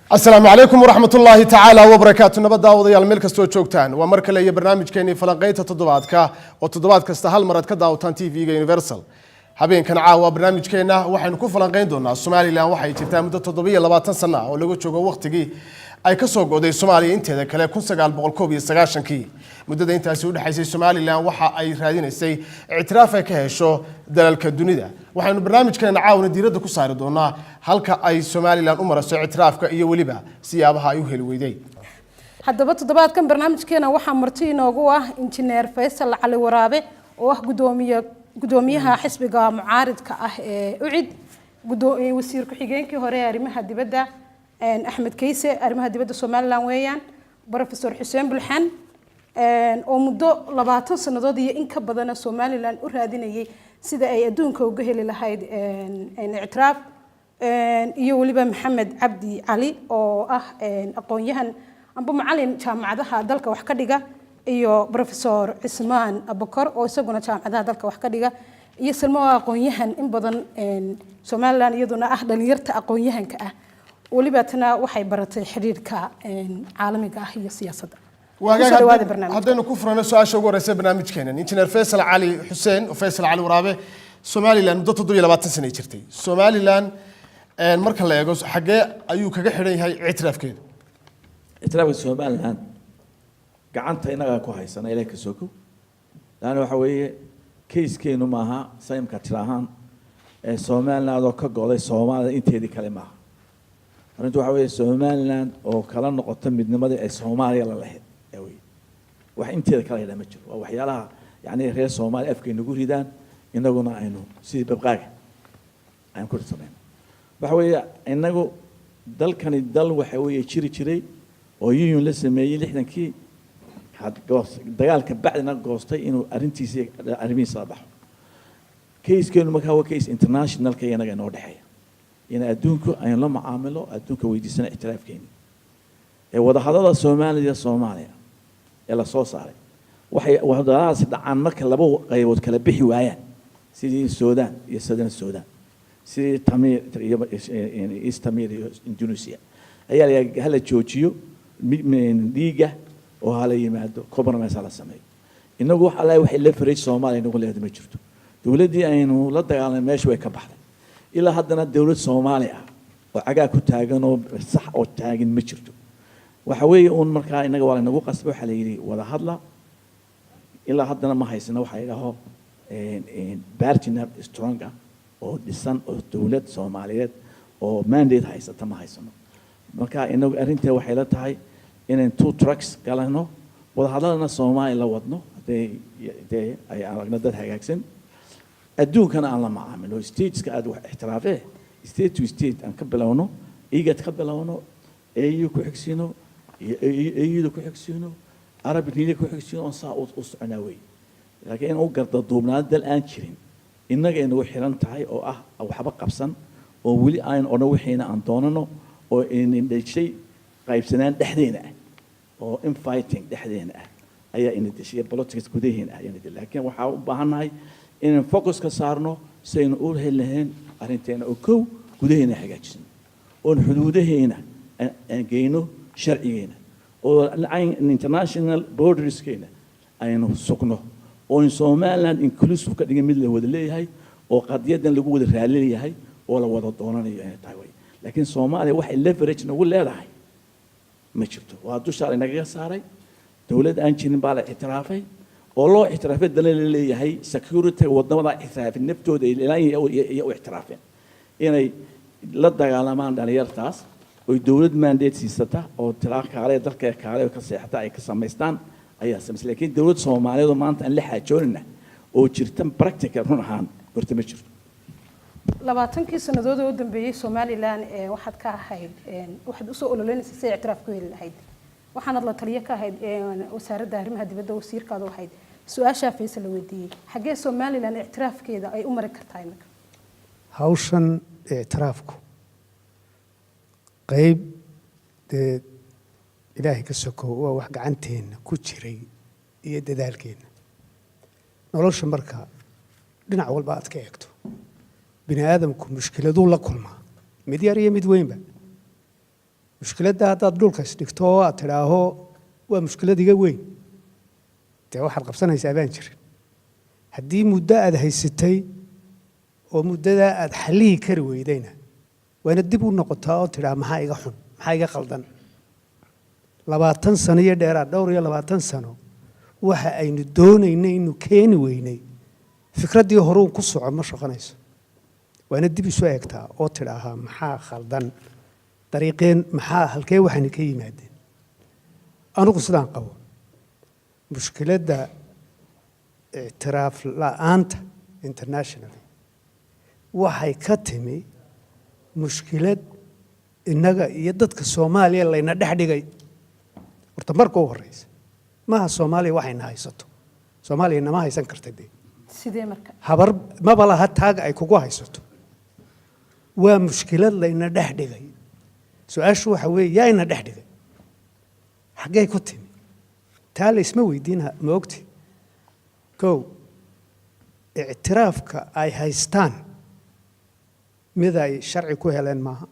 Asalaamu calaykum waraxmat ullaahi tacaala wabarakaatu. Nabad daawadayaal, meel kastoo joogtaan. Waa mar kale iyo barnaamijkeenii falanqaynta toddobaadka oo toddobaad kasta hal mar aad ka daawataan TV-ga Universal. Habeenkan caawa barnaamijkeenna waxaynu ku falanqayn doonaa Somaliland waxay jirtaa muddo 27 sano ah oo laga joogo waqtigii ay ka soo go'day Soomaaliya inteeda kale 1991-kii. Muddada intaasi u dhexaysay, Somaliland waxa ay raadinaysay ictiraaf ay ka hesho dalalka dunida. Waxaynu barnaamijkeena caawna diiradda ku saari doonaa halka ay Somaliland u marayso ictiraafka iyo weliba siyaabaha ay u heli weyday. Haddaba, toddobaadkan barnaamijkeena waxaa marti inoogu ah Injineer Faysal Cali Waraabe oo ah gudoomiyaha xisbiga mucaaridka ah ee UCID, wasiir ku-xigeenkii hore ee arrimaha dibadda Axmed Keyse, arrimaha dibadda Somaliland weeyaan, Professor Xuseen Bulxan oo muddo 20 sannadood iyo in ka badana Somaliland u raadinayay sida ay adduunka uga heli lahayd ictiraaf, iyo weliba Maxamed Cabdi Cali oo ah aqoon-yahan amba macalin jaamacadaha dalka wax ka dhiga, iyo Professor Cismaan Abakor oo isaguna jaamacadaha dalka wax ka dhiga, iyo Salmo oo aqoon-yahan in badan Somaliland, iyaduna ah dhalinyarta aqoon-yahanka ah, weliba tana waxay baratay xidhiidhka caalamiga ah iyo siyaasadda. Kusoo dhawaada barnaamijka. Haddaynu ku furano su-aasha ugu horeysa barnaamijkeenan, Injineer Faysal Cali Xuseen, Faysal Cali Waraabe, Somaliland muddo 27 sana ay jirtay. Somaliland marka la eego, xaggee ayuu kaga xidhan yahay ictiraafkeedu? Ictiraafka Somaliland gacanta innagaa ku haysana, ilaah ka soko. Laanna waxa weeye kayskeenu maaha sayimka tira ahaan ee Somaliland oo ka go'day Soomaalida inteedii kale maaha. Arrintu waxa weeye Somaliland oo kala noqota midnimadii ay Soomaaliya la lahayd yaa weye. Wax inteeda kale yidhaha ma jiro. Waa waxyaalaha yacni reer Soomaaliya afkay nagu ridaan, innaguna aynu sidii babqaaga aynu ku samayno. Waxa weeye innagu dalkani dal waxa weeye jiri jiray oo union la sameeyey 60-kii, dagaalka bacdina goostay inuu arrintiisii arrimihiisa la baxo. Kayskeenu markaa waa case internationalka inaga inoo dhexeeya, in adduunku aynu la macaamilo, adduunka weydiisana ictiraafkeeni. Ee wadahadalada Soomaaliya Soomaaliya ee la soo saaray, waxay wadahadaladaasi dhacaan marka laba qaybood kala bixi waayaan, sidii Sudan iyo Southern Sudan, sidii Tamir iyo East Timor iyo Indonesia ayaa la yidhaha hala joojiyo dhiigga oo hala yimaado compromise hala sameeyo. Inagu wax alle waxay leverage Soomaaliya inagu leedahay ma jirto. Dowladdii aynu la dagaalamay meesha way ka baxday. Ilaa haddana dowlad Soomaali ah oo cagaa ku taagan oo sax oo taagan ma jirto. Waxa weeye uun markaa inaga waa laynagu qasbay, waxaa la yidhi wada hadla. Ilaa haddana ma haysano waxa la yidhaaho partner strong ah oo dhisan oo dowlad Soomaaliyeed oo mandate haysata ma haysano. Marka inagu arrintee waxay la tahay inayn two tracks galano, wadahadalana Soomaaliya la wadno hadday dee ay aragno dad hagaagsan, adduunkana aan la macaamilo, stateska aad wax ixtiraafee, state to state aan ka bilowno, IGAD ka bilowno, AU ku xigsiino, AU-da ku xigsiino, Arab League ku xigsiino, oon saa u soconaa wey. Laakiin in u gardaduubnaado dal aan jirin innaga inagu xiran tahay oo ah waxba qabsan oo weli aan odhan wixiina aan doonano oo inin dheshay qaybsanaan dhexdeena ah oo infighting dhexdeena ah ayaa ina deshay, politics gudaheena ah ayaa ina deshay. Laakiin waxaa u baahannahay inaan focus ka saarno si aynu u heli lahayn arrinteena oo kow gudaheena hagaajisno, oon xuduudaheena aan geyno sharcigeena, oo international borderskeena aynu sugno, oo in Somaliland inclusive ka dhigan, mid la wada leeyahay oo qadiyadan lagu wada raaliyahay oo la wada doonanayo inay tahay way. Laakiin Soomaaliya waxay leverage nagu leedahay ma jirto. Waa dushaa laynagaga saaray. Dowlad aan jirin baa la ictiraafay oo loo ictiraafay dana la leeyahay security. Wadamada ictiraafay naftooda iyo u ictiraafeen inay la dagaalamaan dhalinyartaas oy dowlad mandate siisata oo tiraa kaale dalka kaale ka seexata ay ka samaystaan ayaa samaysay. Laakiin dowlad Soomaaliyeed oo maanta aan la xaajoonina oo jirta practical run ahaan horta ma jirto. 20-kii sannadood oo u dambeeyey Somaliland waxaad ka ahayd, waxaad usoo ololeynaysa si ay ictiraaf ku heli lahayd, waxaanad la taliyo ka ahayd wasaaradda arrimaha dibadda, wasiirkaadu ahayd. Su-aashaa Faysal la weydiiyey, xaggee Somaliland ictiraafkeeda ay u mari kartaa imika? Hawshan ictiraafku qayb dee Ilaahay ka sokow waa wax gacanteenna ku jiray iyo dadaalkeenna. Nolosha marka dhinac walba aad ka eegto, bini aadamku mushkiladuu la kulmaa, mid yar iyo mid weynba. Mushkiladda haddaad dhulka isdhigto oo aad tidhaaho waa mushkilad iga weyn, dee waxaad qabsanaysaa baan jirin. Haddii muddo aad haysatay oo muddadaa aad xallihi kari weydayna, waa inaad dib u noqotaa oo tidhaa maxaa iga xun, maxaa iga qaldan? 20 sano iyo dheeraad, dhowr iyo 20 sano, waxa aynu doonaynay inuu keeni weynay, fikraddii horuun ku soco ma shaqonayso. Waa inaad dib isu eegtaa oo tidhaahaa maxaa khaldan, dariiqeen maxaa, halkee waxayna ka yimaadeen? Anigu sidaan qabo, mushkiladda ictiraaf la'aanta internationally waxay ka timi mushkilad innaga iyo dadka Soomaaliya layna dhex dhigay. Horta marka u horeysa, maaha Soomaaliya waxayna haysato. Soomaaliya nama haysan karta dee. Sidee marka? Habar maba laha taaga ay kugu haysato. Waa mushkilad layna dhex dhigay. Su-aashu waxa weeye, yaa ina dhex dhigay? Xaggee ku timi? Taa la isma weydiin, ma ogti? Kow, ictiraafka ay haystaan mid ay sharci ku heleen maaha,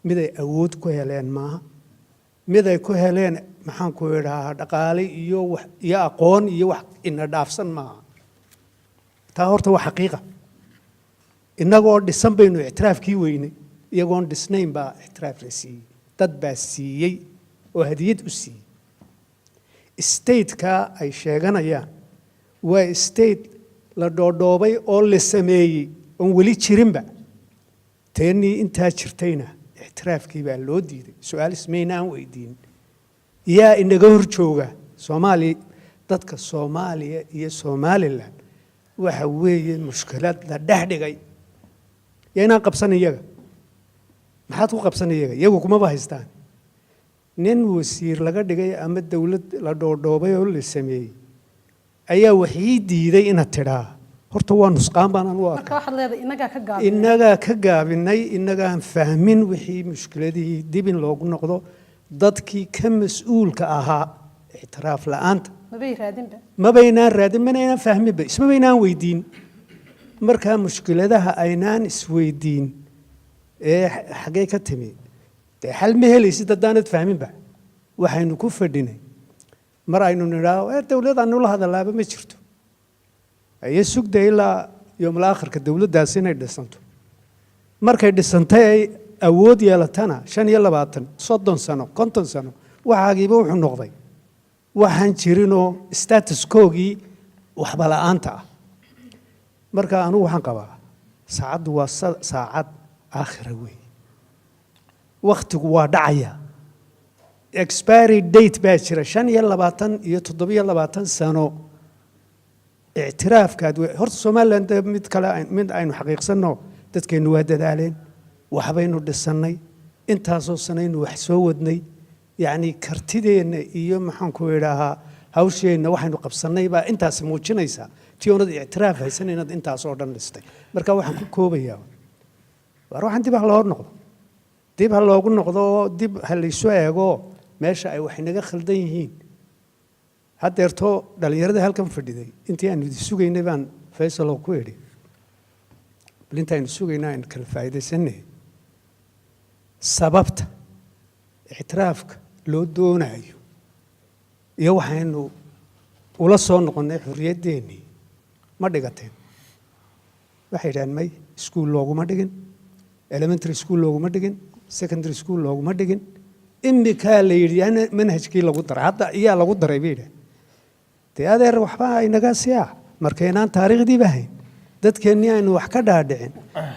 mid ay awood ku heleen maaha, mid ay ku heleen, maxaan ku idhahaa, dhaqaale iyo wax iyo aqoon iyo wax ina dhaafsan maaha. Taa horta waa xaqiiqa. Innagoo dhisan baynu ictiraafkii weynay, iyagoon dhisnayn baa ictiraaf la siiyey. Dad baa siiyey oo hadiyad u siiyey. Stateka ay sheeganayaan waa state la dhoodhoobay oo la sameeyey oon weli jirinba. Teennii intaa jirtayna ictiraafkii baa loo diiday. Su-aal ismaynaan weydiin, yaa inaga hor jooga? Soomaaliya, dadka Soomaaliya iyo Somaliland waxa weeye mushkilad la dhex dhigay. Yaa inaan qabsan iyaga? Maxaad ku qabsan iyaga? Iyagu kumaba haystaan. Nin wasiir laga dhigay ama dowlad la dhoodhoobay oo la sameeyey ayaa waxii diiday inaad tidhaa. Horta waa nusqaan baan anu Marka arkaa. Waxaad leedahay innagaa ka gaabinay. Innagaa ka gaabinay, innagaan fahmin wixii mushkiladihii. Dib in loogu noqdo dadkii ka mas-uulka ahaa ictiraaf la'aanta. Mabay raadinba. Mabaynaan raadin, manaynaan fahminba, ismabaynaan weydiin. Markaa mushkiladaha aynaan isweydiin ee xaggee ka timi, dee xal ma helaysid haddaanad fahminba. Waxaynu ku fadhinay mar aynu nidhaa ee dowlad aanu la hadalaaba ma jirto, iyo sugda ilaa yoomul aakhirka dowladdaasi inay dhisanto. Markay dhisantay ay awood yeelatana, 25, 30 sano, 50 sano, waxaagiiba wuxuu noqday waxaan jirinoo status quo-gii waxba la'aanta ah. Marka anugu waxaan qabaa saacaddu waa saacad aakhira weeye. Wakhtigu waa dhacaya, expiry date baa jira. 25 iyo 27 sano ictiraafkaad horta Somaliland dee mid kale mid aynu xaqiiqsanno, dadkeennu waa dadaaleen, waxbaynu dhisannay, intaasoo sanaynu wax soo wadnay. Yacni kartideenna iyo, maxaan ku idhaahaa, hawsheenna waxaynu qabsannay baa intaasi muujinaysaa. Tii oonad ictiraaf haysan inaad intaas oo dhan dhistay. Marka waxaan ku koobayaa, waar waxaan dib ha loo noqdo, dib ha loogu noqdo oo dib ha laysu eego meesha ay wax inaga khaldan yihiin. Haddeerto dhallinyarada halkan fadhiday, intii aanu idin sugaynay baan Faysal oo ku idhi, bal inta aynu sugayna aynu kala faa'iidaysanay, sababta ictiraafka loo doonayo iyo waxaynu ula soo noqonnay xorriyaddeenii ma dhigateen? Waxay yidhahaan may, iskuul looguma dhigin, elementary school looguma dhigin, secondary school looguma dhigin. Imikaa la yidhi yana manhajkii lagu daray, hadda iyaa lagu daray bay yidhahan. Dee adeer, waxba inaga siyaa markaynaan taariikhdiiba hayn, dadkeennii aynu wax ka dhaadhicin.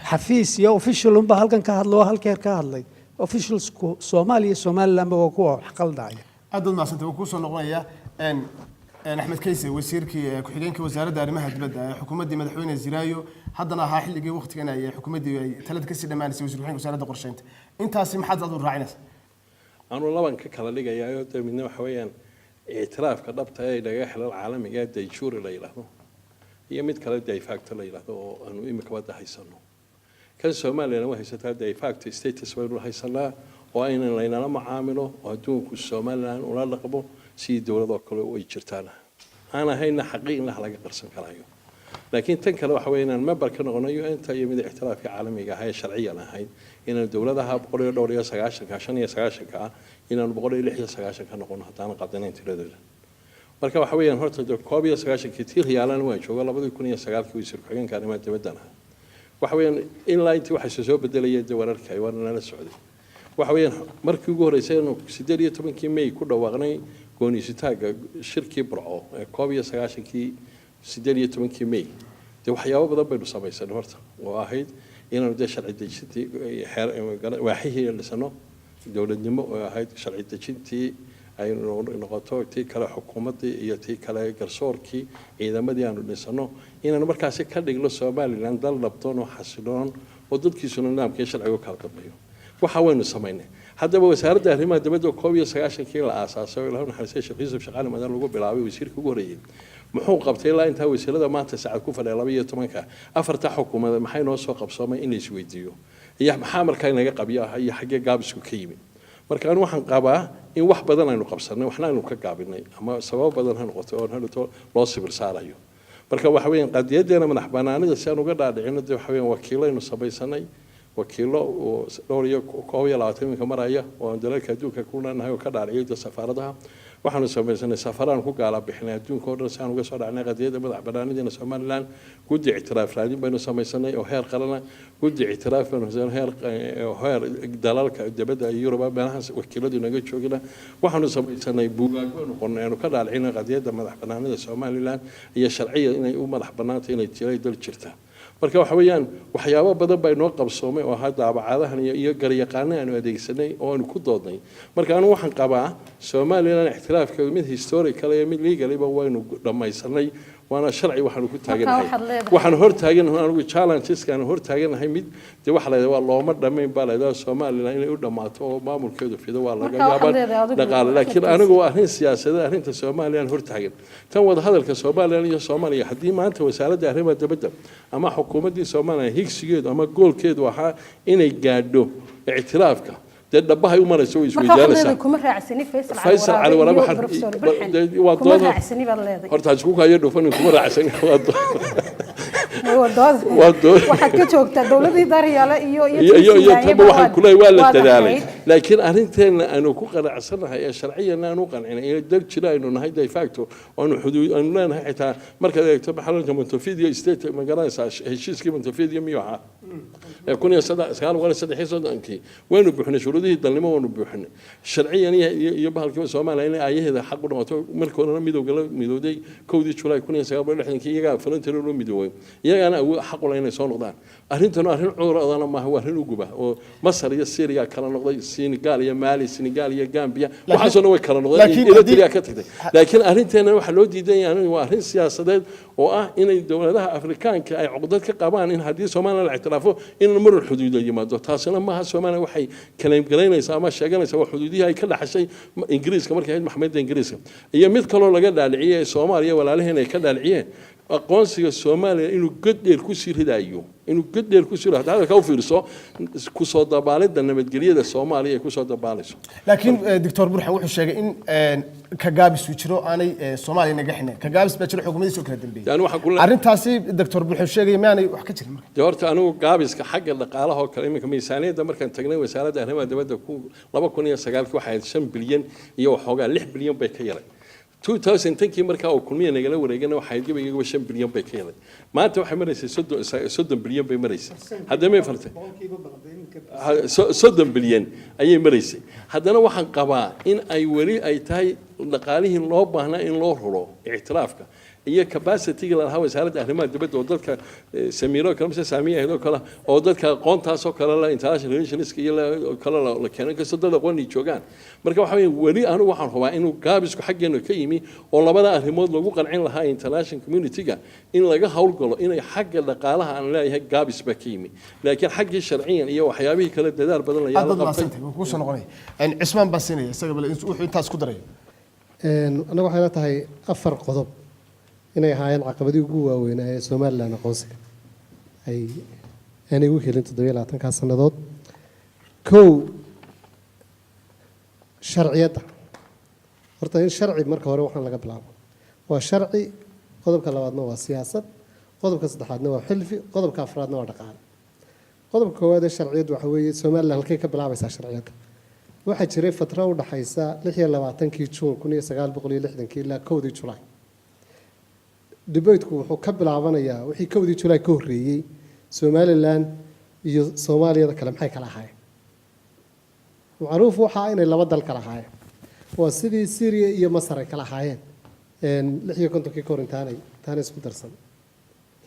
Xafiis iyo official unba halkan ka hadlo oo halkeer ka hadlay. Officialsku Soomaaliya iyo Somalilandba waa kuwa wax qaldaya. Aad baad mahadsantay. Waan kuusoo noqonaya. Axmed Kayse, wasiirkii ku-xigeenkii wasaaradda arrimaha dibadda ee xukuumaddii madaxweyne Ziraayo, haddana ahaa xilligii waqtigan ay xukuumaddii ay talada kasii dhammaanaysay wasiir ku-xigeenka wasaaradda qorsheynta. Intaasi maxaad aad u raacinaysa? Anuu laban ka kala dhigayaayo dee, midna waxa weeyaan ictiraafka dhabta ee naga xelal caalamiga ee de jure la yidhaahdo, iyo mid kale de facto la yidhaahdo oo aanu imika wadda haysano. Kan Soomaaliyana way haysataa de facto status baynu haysanaa, oo aynan laynala macaamilo oo adduunku Somaliland ula dhaqmo sidii dowladoo kale way jirtaan, aan ahayna xaqiiqna laga qarsan karayo. Laakiin tan kale waxa weeye inaan member ka noqono UN-ta iyo mid ictiraafka caalamiga ah ee sharciyan ahayd, inaan dowladaha boqol iyo dhowr iyo sagaashanka, 95-ka ah, inaan 196 ka noqono, haddaan qadinayn tiradooda. Marka waxa weeyaan horta de 91-kii tii riyaalan waan joogo, 2009-kii wasiir ku-xigeenka arrimaha dibaddan ahaa. Waxa weeyaan ilaa intii waxa soo bedelayay dee wararka ay waana nala socday. Waxa weeyaan markii ugu horreysay inuu 18-kii May ku dhawaaqnay gooniisitaaga, shirkii Burco ee 91-kii 18-kii May, dee waxyaabo badan baynu samaysanay horta, oo ahayd inaanu dee sharci dejintii waaxihii dhisano dowladnimo, oo ahayd sharci dejintii ay noqoto, tii kale xukuumaddii iyo tii kale garsoorkii, ciidamadii aanu dhisano, inaanu markaasi ka dhigno Somaliland dal nabdoon oo xasiloon oo dadkiisuna nidaamka iyo sharciga u kala dambeeyo. Waxa waynu samaynay. Haddaba wasaaradda arrimaha dibadda 91-kii la aasaasay oo Ilaahu naxariistay Sheekh Yuusuf Shaqaale Madan lagu bilaabay wasiirka ugu horreeyey, muxuu qabtay ilaa intaa wasiirada maanta saacad ku fadhiya 12-ka afarta xukuumadeed? Maxay noo soo qabsoomay in la isweydiiyo, iyo maxaa markaa inaga qabyo ah, iyo xaggee gaabisku ka yimid? Marka anu waxaan qabaa in wax badan aynu qabsanay, waxna aynu ka gaabinay, ama sababo badan ha noqoto oo hadhowto loo sibir saarayo. Marka waxa weeyaan qadiyadeena madax banaanida si aan uga dhaadhicino, dee waxa weeyaan wakiilo aynu samaysanay, wakiilo oo dhowr iyo 21 iminka maraya oo aan dalalka adduunka ku leenahay oo ka dhaadhiciyo dee safaaradaha. Waxaanu samaysanay safaraan ku gaala bixinay adduunka oo dhan si aan uga soo dhacnay qadiyadda madax banaanideena Somaliland. Guddi ictiraaf raadin baynu samaysanay oo heer qalana, guddi ictiraaf baynu samaysanay heer dalalka dibadda iyo Yurub meelahaas wakiiladu naga joogina. Waxaanu samaysanay buugaag baynu qornay aanu ka dhaadhicinay qadiyadda madax banaanida Somaliland iyo sharciya inay u madax banaantay, inay jiray dal jirta. Marka waxa weeyaan waxyaabo badan baa inoo qabsoomay oo ahaa daabacadahan iyo garyaqaano aanu adeegsanay oo aanu ku doodnay. Marka anigu waxaan qabaa Somaliland ictiraafkeedu mid historical iyo mid legally ba waynu dhammaysanay, waana sharci waxaanu ku taaganahay. Waxaad leedahay- Waxaan hor taaganahay anigu challengeska aan hor taaganahay mid dee waxa la yidhahdaa waa looma dhammayn baa la yidhahdaa. Somaliland inay u dhammaato oo maamulkeedu fido waa laga Marka waxaad yaabaa leedahay adigu dhaqaale, laakiin laftiisa. Anigu waa arrin siyaasadeed arrinta Somaliland hor taagan. Tan wadahadalka Somaliland iyo Soomaaliya, haddii maanta wasaaradda arrimaha dibadda ama xukuumaddii Soomaaliya higsigeedu ama goolkeedu ahaa inay gaadho ictiraafka, dee dhabahay u marayso way Marka waxaad isweydaanaysaa. leedahay kuma raacsani Faysal Faysal Cali Cali Waraabe Waraabe iyo waxaan- Professor Burxan. Waa Kuma dood- raacsani baad leedahay. Horta isku kayo dhufan, kuma raacsan, waa dood. Waa dood. Waa dood. Waxaad ka joogtaa dowladii Daryaale iyo iyo tii tanba waxaan ku leeyahay waa la waad dadaalay, ahayd. Laakiin arrinteena aanu ku qanacsanahay ee sharciyan aanu qancinay ee dal jira aynu nahay de facto aanu xuduud aanu leenahay, xitaa markaad eegto maxaa Montevideo State, ma garanaysaa heshiiskii Montevideo miyuu ahaa ee 1933-kii? Waynu buuxinay shuruudihii dalnimo, waanu buuxinay sharciyan iyo bahalkiiba. Soomaaliya inay aayaheeda xaq u dhamato, markii horena midowga la midowday 1-dii Julaay 1960-kii, iyagaa voluntary loo midoobay, iyagaana awood xaq u leh inay soo noqdaan. Arrintanu arrin cudur adana maaha, waa arrin uguba oo Masar iyo Syria kala noqday, Senegal iyo Mali, Senegal iyo Gambia, waxaasoo dhan way kala noqdeen, Laakiin Eritrea ka tagtay. Laakiin arrinteena waxaa loo diidan yahay waa arrin siyaasadeed oo ah inay dowladaha Afrikaanka ay cuqdad ka qabaan in haddii Soomaaliya la ictiraafo in muran xuduuda yimaado. Taasina maaha. Soomaaliya waxay kaleemgaraynaysaa ama sheeganaysaa waa xuduudihii ay ka dhaxashay Ingiriiska markay ahayd maxkamadda Ingiriiska, iyo mid kaloo laga dhaaliciyey ee Soomaaliya walaalaheen ay ka dhaaliciyeen aqoonsiga Soomaaliya inuu god dheer kusii ridayo, inuu god dheer kusii ridayo. Hadda hadalka u fiirso, kusoo dabaalidda nabadgelyada Soomaaliya ay kusoo dabaalayso. Laakiin Doctor Burxan wuxuu sheegay in ka gaabis uu jiro, aanay Soomaaliya naga xinayn, ka gaabis baa jiro xukuumadiisa oo kala dambeeyay. Yani waxaan ku Arrintaasi Doctor Burxan sheegay maanay wax ka jirin marka? Dee horta anigu gaabiska xagga dhaqaalaha oo kale, iminka miisaaniyadda markaan tagnay wasaaradda arrimaha dibadda ku 2009-kii waxay ahayd 5 bilyan iyo waxoogaa, 6 bilyan bay ka yaray. 2010-kii markaa uu Kulmiya nagala wareegana waxay ahayd gebigeegaba 5 bilyan bay ka yaray. Maanta waxay maraysay 30 bilyan bay maraysay. Haddana may fartay 30 bilyan ayay maraysay. Haddana waxaan qabaa in ay weli ay tahay dhaqaalihii loo baahnaa in loo ruro ictiraafka iyo capacity-ga la lahaa wasaaradda arrimaha dibadda oo dadka samiiro kale mise saamiye ahayd oo kale oo dadka aqoontaas oo kale la international relations iyo oo kale la keenay, kastoo dad aqoon ay joogaan. Marka waxa weeye weli anigu waxaan hubaa inuu gaabisku xaggeena ka yimi oo labada arrimood lagu qancin lahaa international community-ga in laga howlgalo inay xagga dhaqaalaha aan leeyahay gaabis baa ka yimi, laakiin xaggii sharciyan iyo waxyaabihii kale dadaal badan la Aad yaala baad qabtay. mahadsantahay. Waan kugu soo noqonaya. Cismaan baan siinaya isaga, bal wuxuu intaas ku daray. Annaga waxay la tahay afar qodob inay ahaayeen caqabadii ugu waaweynaa ee Somaliland aqoonsiga ay aanay u helin 27-kaa sannadood. Kow, sharciyadda. Horta in sharci marka hore waxaan laga bilaabo waa sharci. Qodobka labaadna waa siyaasad. Qodobka saddexaadna waa xilfi. Qodobka afraadna waa dhaqaale. Qodobka koowaad ee sharciyaddu waxa weeye, Somaliland halkay ka bilaabaysaa sharciyadda? Waxaa jiray fatro u dhaxaysa 26-kii Juun 1960-kii ilaa 1-dii Julaay. Debateku wuxuu ka bilaabanayaa wixii 1-dii Julaay ka horreeyey. Somaliland iyo Soomaaliyada kale maxay kala ahaayeen? Macruuf waxaa inay laba dal kala ahaayeen. Waa sidii Syria iyo Masar ay kala ahaayeen 56-kii ka hor, intaanay isku darsan.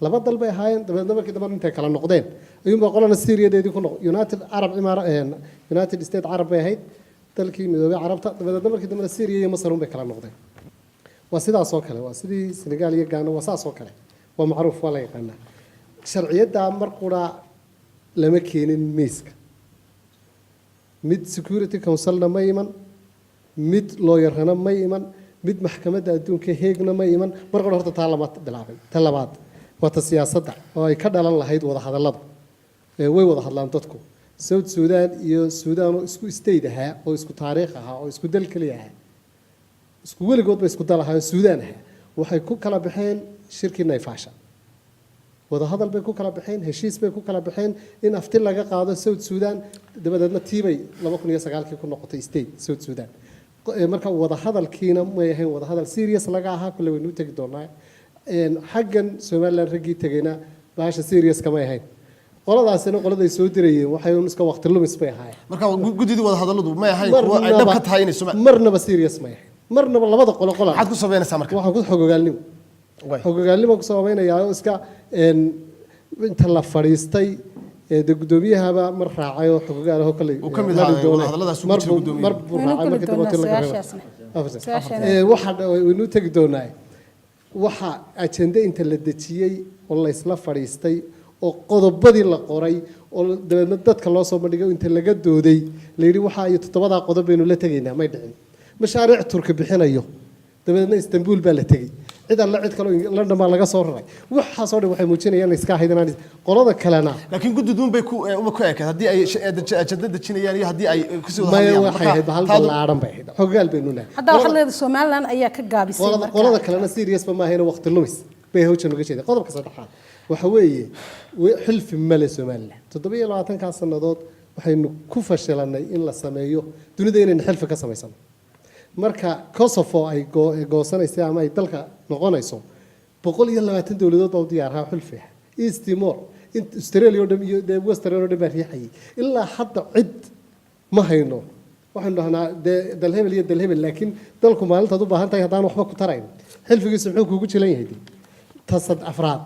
Laba dal bay ahaayeen. Dabeedna markii dambe intay kala noqdeen ayuunbaa qolana Syriadeedii ku noq United Arab Imaara, United State Arab bay ahayd, dalkii midoobay Carabta. Dabeedna markii dambena Syria iyo Masar unbay kala noqdeen. Waa sidaas oo kale, waa sidii Senegal iyo Ghana, waa saas oo kale. Waa macruuf, waa la yaqaanaa. Sharciyaddaa mar qura lama keenin miiska. Mid Security Councilna ma iman, mid looyarana ma iman, mid maxkamadda adduunka Heegna ma iman. Mar qura horta taa lama bilaabin. Ta labaad waa ta siyaasadda oo ay ka dhalan lahayd wada hadalladu. Way wada hadlaan dadku. South Sudan iyo Suudaan oo isku state ahaa oo isku taariikh ahaa oo isku dal keliya ahaa, isku weligood ba isku dal ahaa oo Suudaan ahaa, waxay ku kala baxeen shirkii Naivasha. Wadahadal bay ku kala baxeen, heshiis bay ku kala baxeen in afti laga qaado South Sudan. Dabadeedna tiibay 2009-kii ku noqotay state South Sudan. Marka wadahadalkiina may ahayn wadahadal serious laga ahaa. Kulle waynu u tegi doonaa. Xaggan Somaliland raggii tegayna bahasha serious kamay ahayn. Qoladaasina qoladay soo dirayeen waxay un iska waqti lumis bay ahaayeen. Marka guddidii wadahadalladu may ahayn kuwa ay dhab ka tahay inay Marnaba serious may ahayn, marnaba, labada qolo qola. Maxaad ku sabaynaysaa marka? Waxaan ku xogogaalnimo. Xogogaalnimo ku sabaynayaa oo iska inta la fadhiistay dee guddoomiyahaba mar raacay oo xogogaal oo kale. Uu ka mid ahaa wadahadalladaas ugu jira guddoomiyaha. Mar buu Waynu raacay geli markii dambe doonaa tii laga reebay. su-aashaasna. Su-aashaana. Waxa waynu tegi doonaa waxa ajende inta la dejiyey oo la isla fadhiistay oo qodobadii la qoray oo dabeedna dadka loo soo bandhigay oo inta laga dooday la yidhi waxa iyo toddobadaa qodob baynu la tegaynaa, may dhicin. Mashaariic Turki bixinayo, dabeedna Istanbul baa la tegey, cid alle cid kaleo London baa laga soo raray. Waxaasoo dhan waxay muujinayaan in iska ahayd inaan qolada kalena. Laakiin guddiduun bay ku uma ku ekayd haddii ay ajende dejinayaan iyo haddii ay kusii wada Maya, hadlayaan. waxay Marka ahayd bahal ballaaran bay ahayd. Xogaal baynu nahay. Hadda waxaad leedahay Somaliland ayaa ka gaabisay. Qolada Marka qolada kalena serious ba maahayna, waqti lumis bay hawshan uga jeeda. Qodobka saddexaad waxa weeye, xilfi male Somaliland. 27-kaa sannadood waxaynu ku fashilanay in la sameeyo dunida inaynu xilfi ka samaysano. Marka Kosovo ay goosanaysa ama ay dalka noqonayso, 120 dowladood baa u diyaaraha xilfi ah. East Timor, Australia oo dhan iyo dee Western oo dhan baa riixayay. Ilaa hadda cid ma hayno. Waxaynu dhahnaa dee dal hebel iyo dal hebel, laakiin dalku maalintaad u baahan tahay haddaan waxba ku tarayn, xilfigiisu muxuu kuugu jilan yahay? Dee tasad afraad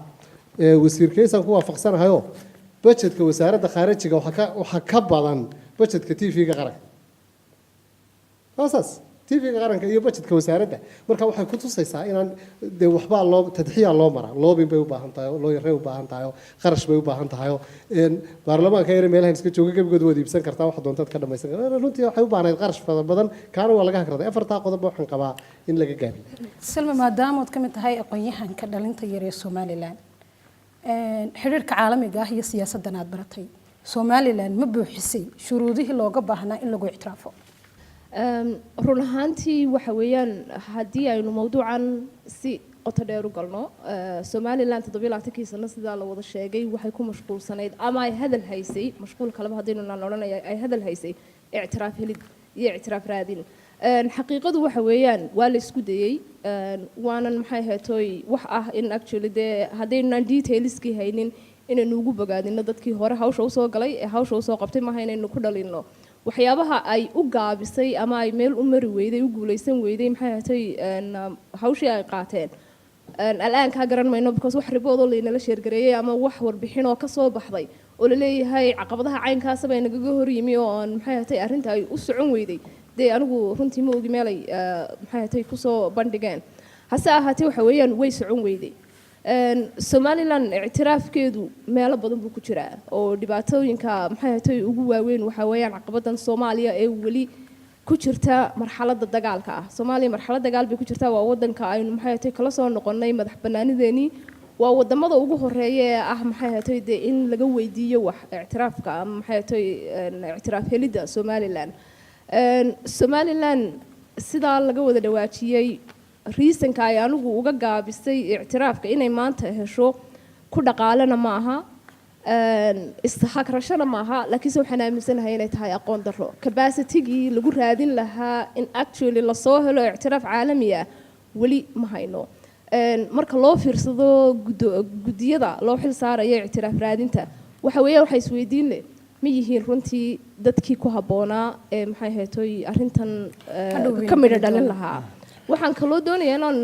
ee wasiir Kaysan ku waafaqsanahayoo, budgetka wasaaradda khaarijiga waxaa ka badan budgetka TV-ga qaranka. Waa saas, TV-ga qaranka iyo budgetka wasaaradda. Marka waxay ku tusaysaa inaan dee waxbaa loo tadxiya loo maraa. Lobbying bay u baahan tahay oo looyaray u baahan tahay oo kharash bay u baahan tahay oo baarlamaanka yare meelahan iska jooga gebigood waad iibsan kartaa, wax doontaad ka dhamaysan kartaa. Runtii waxay u baahnayd qarash fara badan, kaana waa laga hakraday. Afartaa qodob waxaan qabaa in laga gaabiyo. Salma, maadaama ood ka mid tahay aqoon-yahanka dhalinta yar ee Somaliland, xiriirka caalamiga ah iyo siyaasaddan aad baratay, Somaliland ma buuxisay shuruudihii looga baahnaa in lagu ictiraafo? Run ahaantii waxa weeyaan, haddii aynu mowduucan si qoto dheer u galno, Somaliland 27-kii sano, sidaa la wada sheegay, waxay ku mashquulsanayd ama ay hadal haysay, mashquul kaleba haddaynu naan odhanaya, ay hadal haysay ictiraaf helid iyo ictiraaf raadin. Xaqiiqadu waxa weeyaan, waa la isku dayey, waanan maxay ahayd wax ah in actually dee haddaynaan detailskii haynin inaynu ugu bogaadino dadkii hore hawsha usoo galay ee hawsha usoo qabtay, maaha inaynu ku dhalinno waxyaabaha ay u gaabisay ama ay meel u mari weyday, u guulaysan weyday, maxay ahayd hawshii ay qaateen. Al'aan kaa garan mayno, because wax report oo laynala share gareeyey ama wax warbixin oo kasoo baxday oo laleeyahay caqabadaha caynkaasa bay nagaga hor yimi oo aan maxay ahayd arrinta ay u socon weyday, dee anigu runtii ma ogi meelay maxay ahayd kusoo bandhigeen. Hase ahaatee waxa weeyaan, way socon weyday. Somaliland ictiraafkeedu meelo badan buu ku jiraa oo dhibaatooyinka maxay ahayd ugu waaweyn waxaa weeyaan caqabadan Soomaaliya ee weli ku jirta marxaladda dagaalka ah. Soomaaliya marxalad dagaal bay ku jirtaa. Waa wadanka aynu maxay ahayd kala soo noqonnay madax banaanideenii. Waa wadamada ugu horeeya ee ah maxay ahayd dee in laga weydiiyo wax ictiraafka ama maxay ahayd ictiraaf helidda Somaliland. Somaliland sidaa laga wada dhawaajiyey, reasonka ay anigu uga gaabisay ictiraafka inay maanta hesho. Ku dhaqaalena ma aha, ishakrashana ma aha, laakiinse waxaan aaminsanahay inay tahay aqoon darro. Capacitygii lagu raadin lahaa in actually lasoo helo ictiraaf caalami ah weli ma hayno. Marka loo fiirsado guddiyada loo xil saarayo ictiraaf raadinta, waxa weeyaan waxa isweydiin leh: ma yihiin runtii dadkii ku habboonaa ee, maxay ahayd, arrintan ka midho dhalin lahaa? Waxaan kaloo doonayaa inaan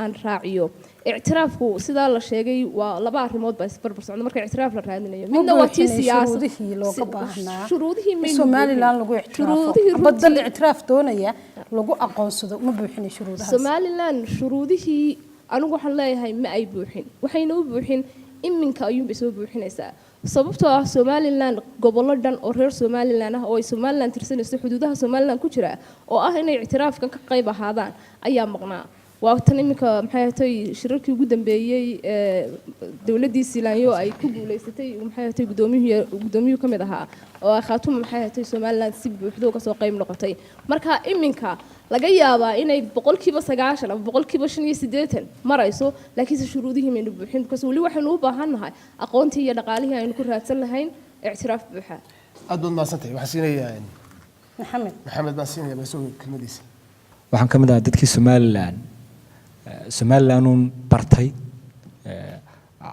aan raaciyo, ictiraafku sidaa la sheegay waa laba arrimood baa isbarbar socda marka ictiraaf la raadinayo. Midna waa tii siyaasad. Shuruudihii looga baahnaa shuruudihii in Somaliland lagu ictiraafo amba dal ictiraaf doonaya lagu aqoonsado, ma buuxinay shuruudahaas? Somaliland shuruudihii anigu waxaan leeyahay ma ay buuxin. Waxayna u buuxin, iminka ayuunbay soo buuxinaysaa, sababtoo ah Somaliland gobollo dhan oo reer Somaliland ah oo ay Somaliland tirsanayso, xuduudaha Somaliland ku jira, oo ah inay ictiraafkan ka qayb ahaadaan ayaa maqnaa. Waa tan iminka, maxay ahatay, shirarkii ugu dambeeyey ee dowladdii Silaanyo ay ku guuleysatay, maxay ahatay, gudoomiyuhu ka mid ahaa oo ay Khaatuma, maxay ahatay, Somaliland si buuxdo uga soo qayb noqotay. Marka iminka laga yaabaa inay 90% ama 85% marayso, laakiinse shuruudihii maynu buuxin, because weli waxaynu u baahan nahay aqoontii iyo dhaqaalihii aynu ku raadsan lahayn ictiraaf buuxa. Aad baad mahadsantahay. Waxaan siinayaa Maxamed. Maxamed baan siinaya basoo kelmadiisa. Waxaan ka mid ahaa dadkii Somaliland uun bartay,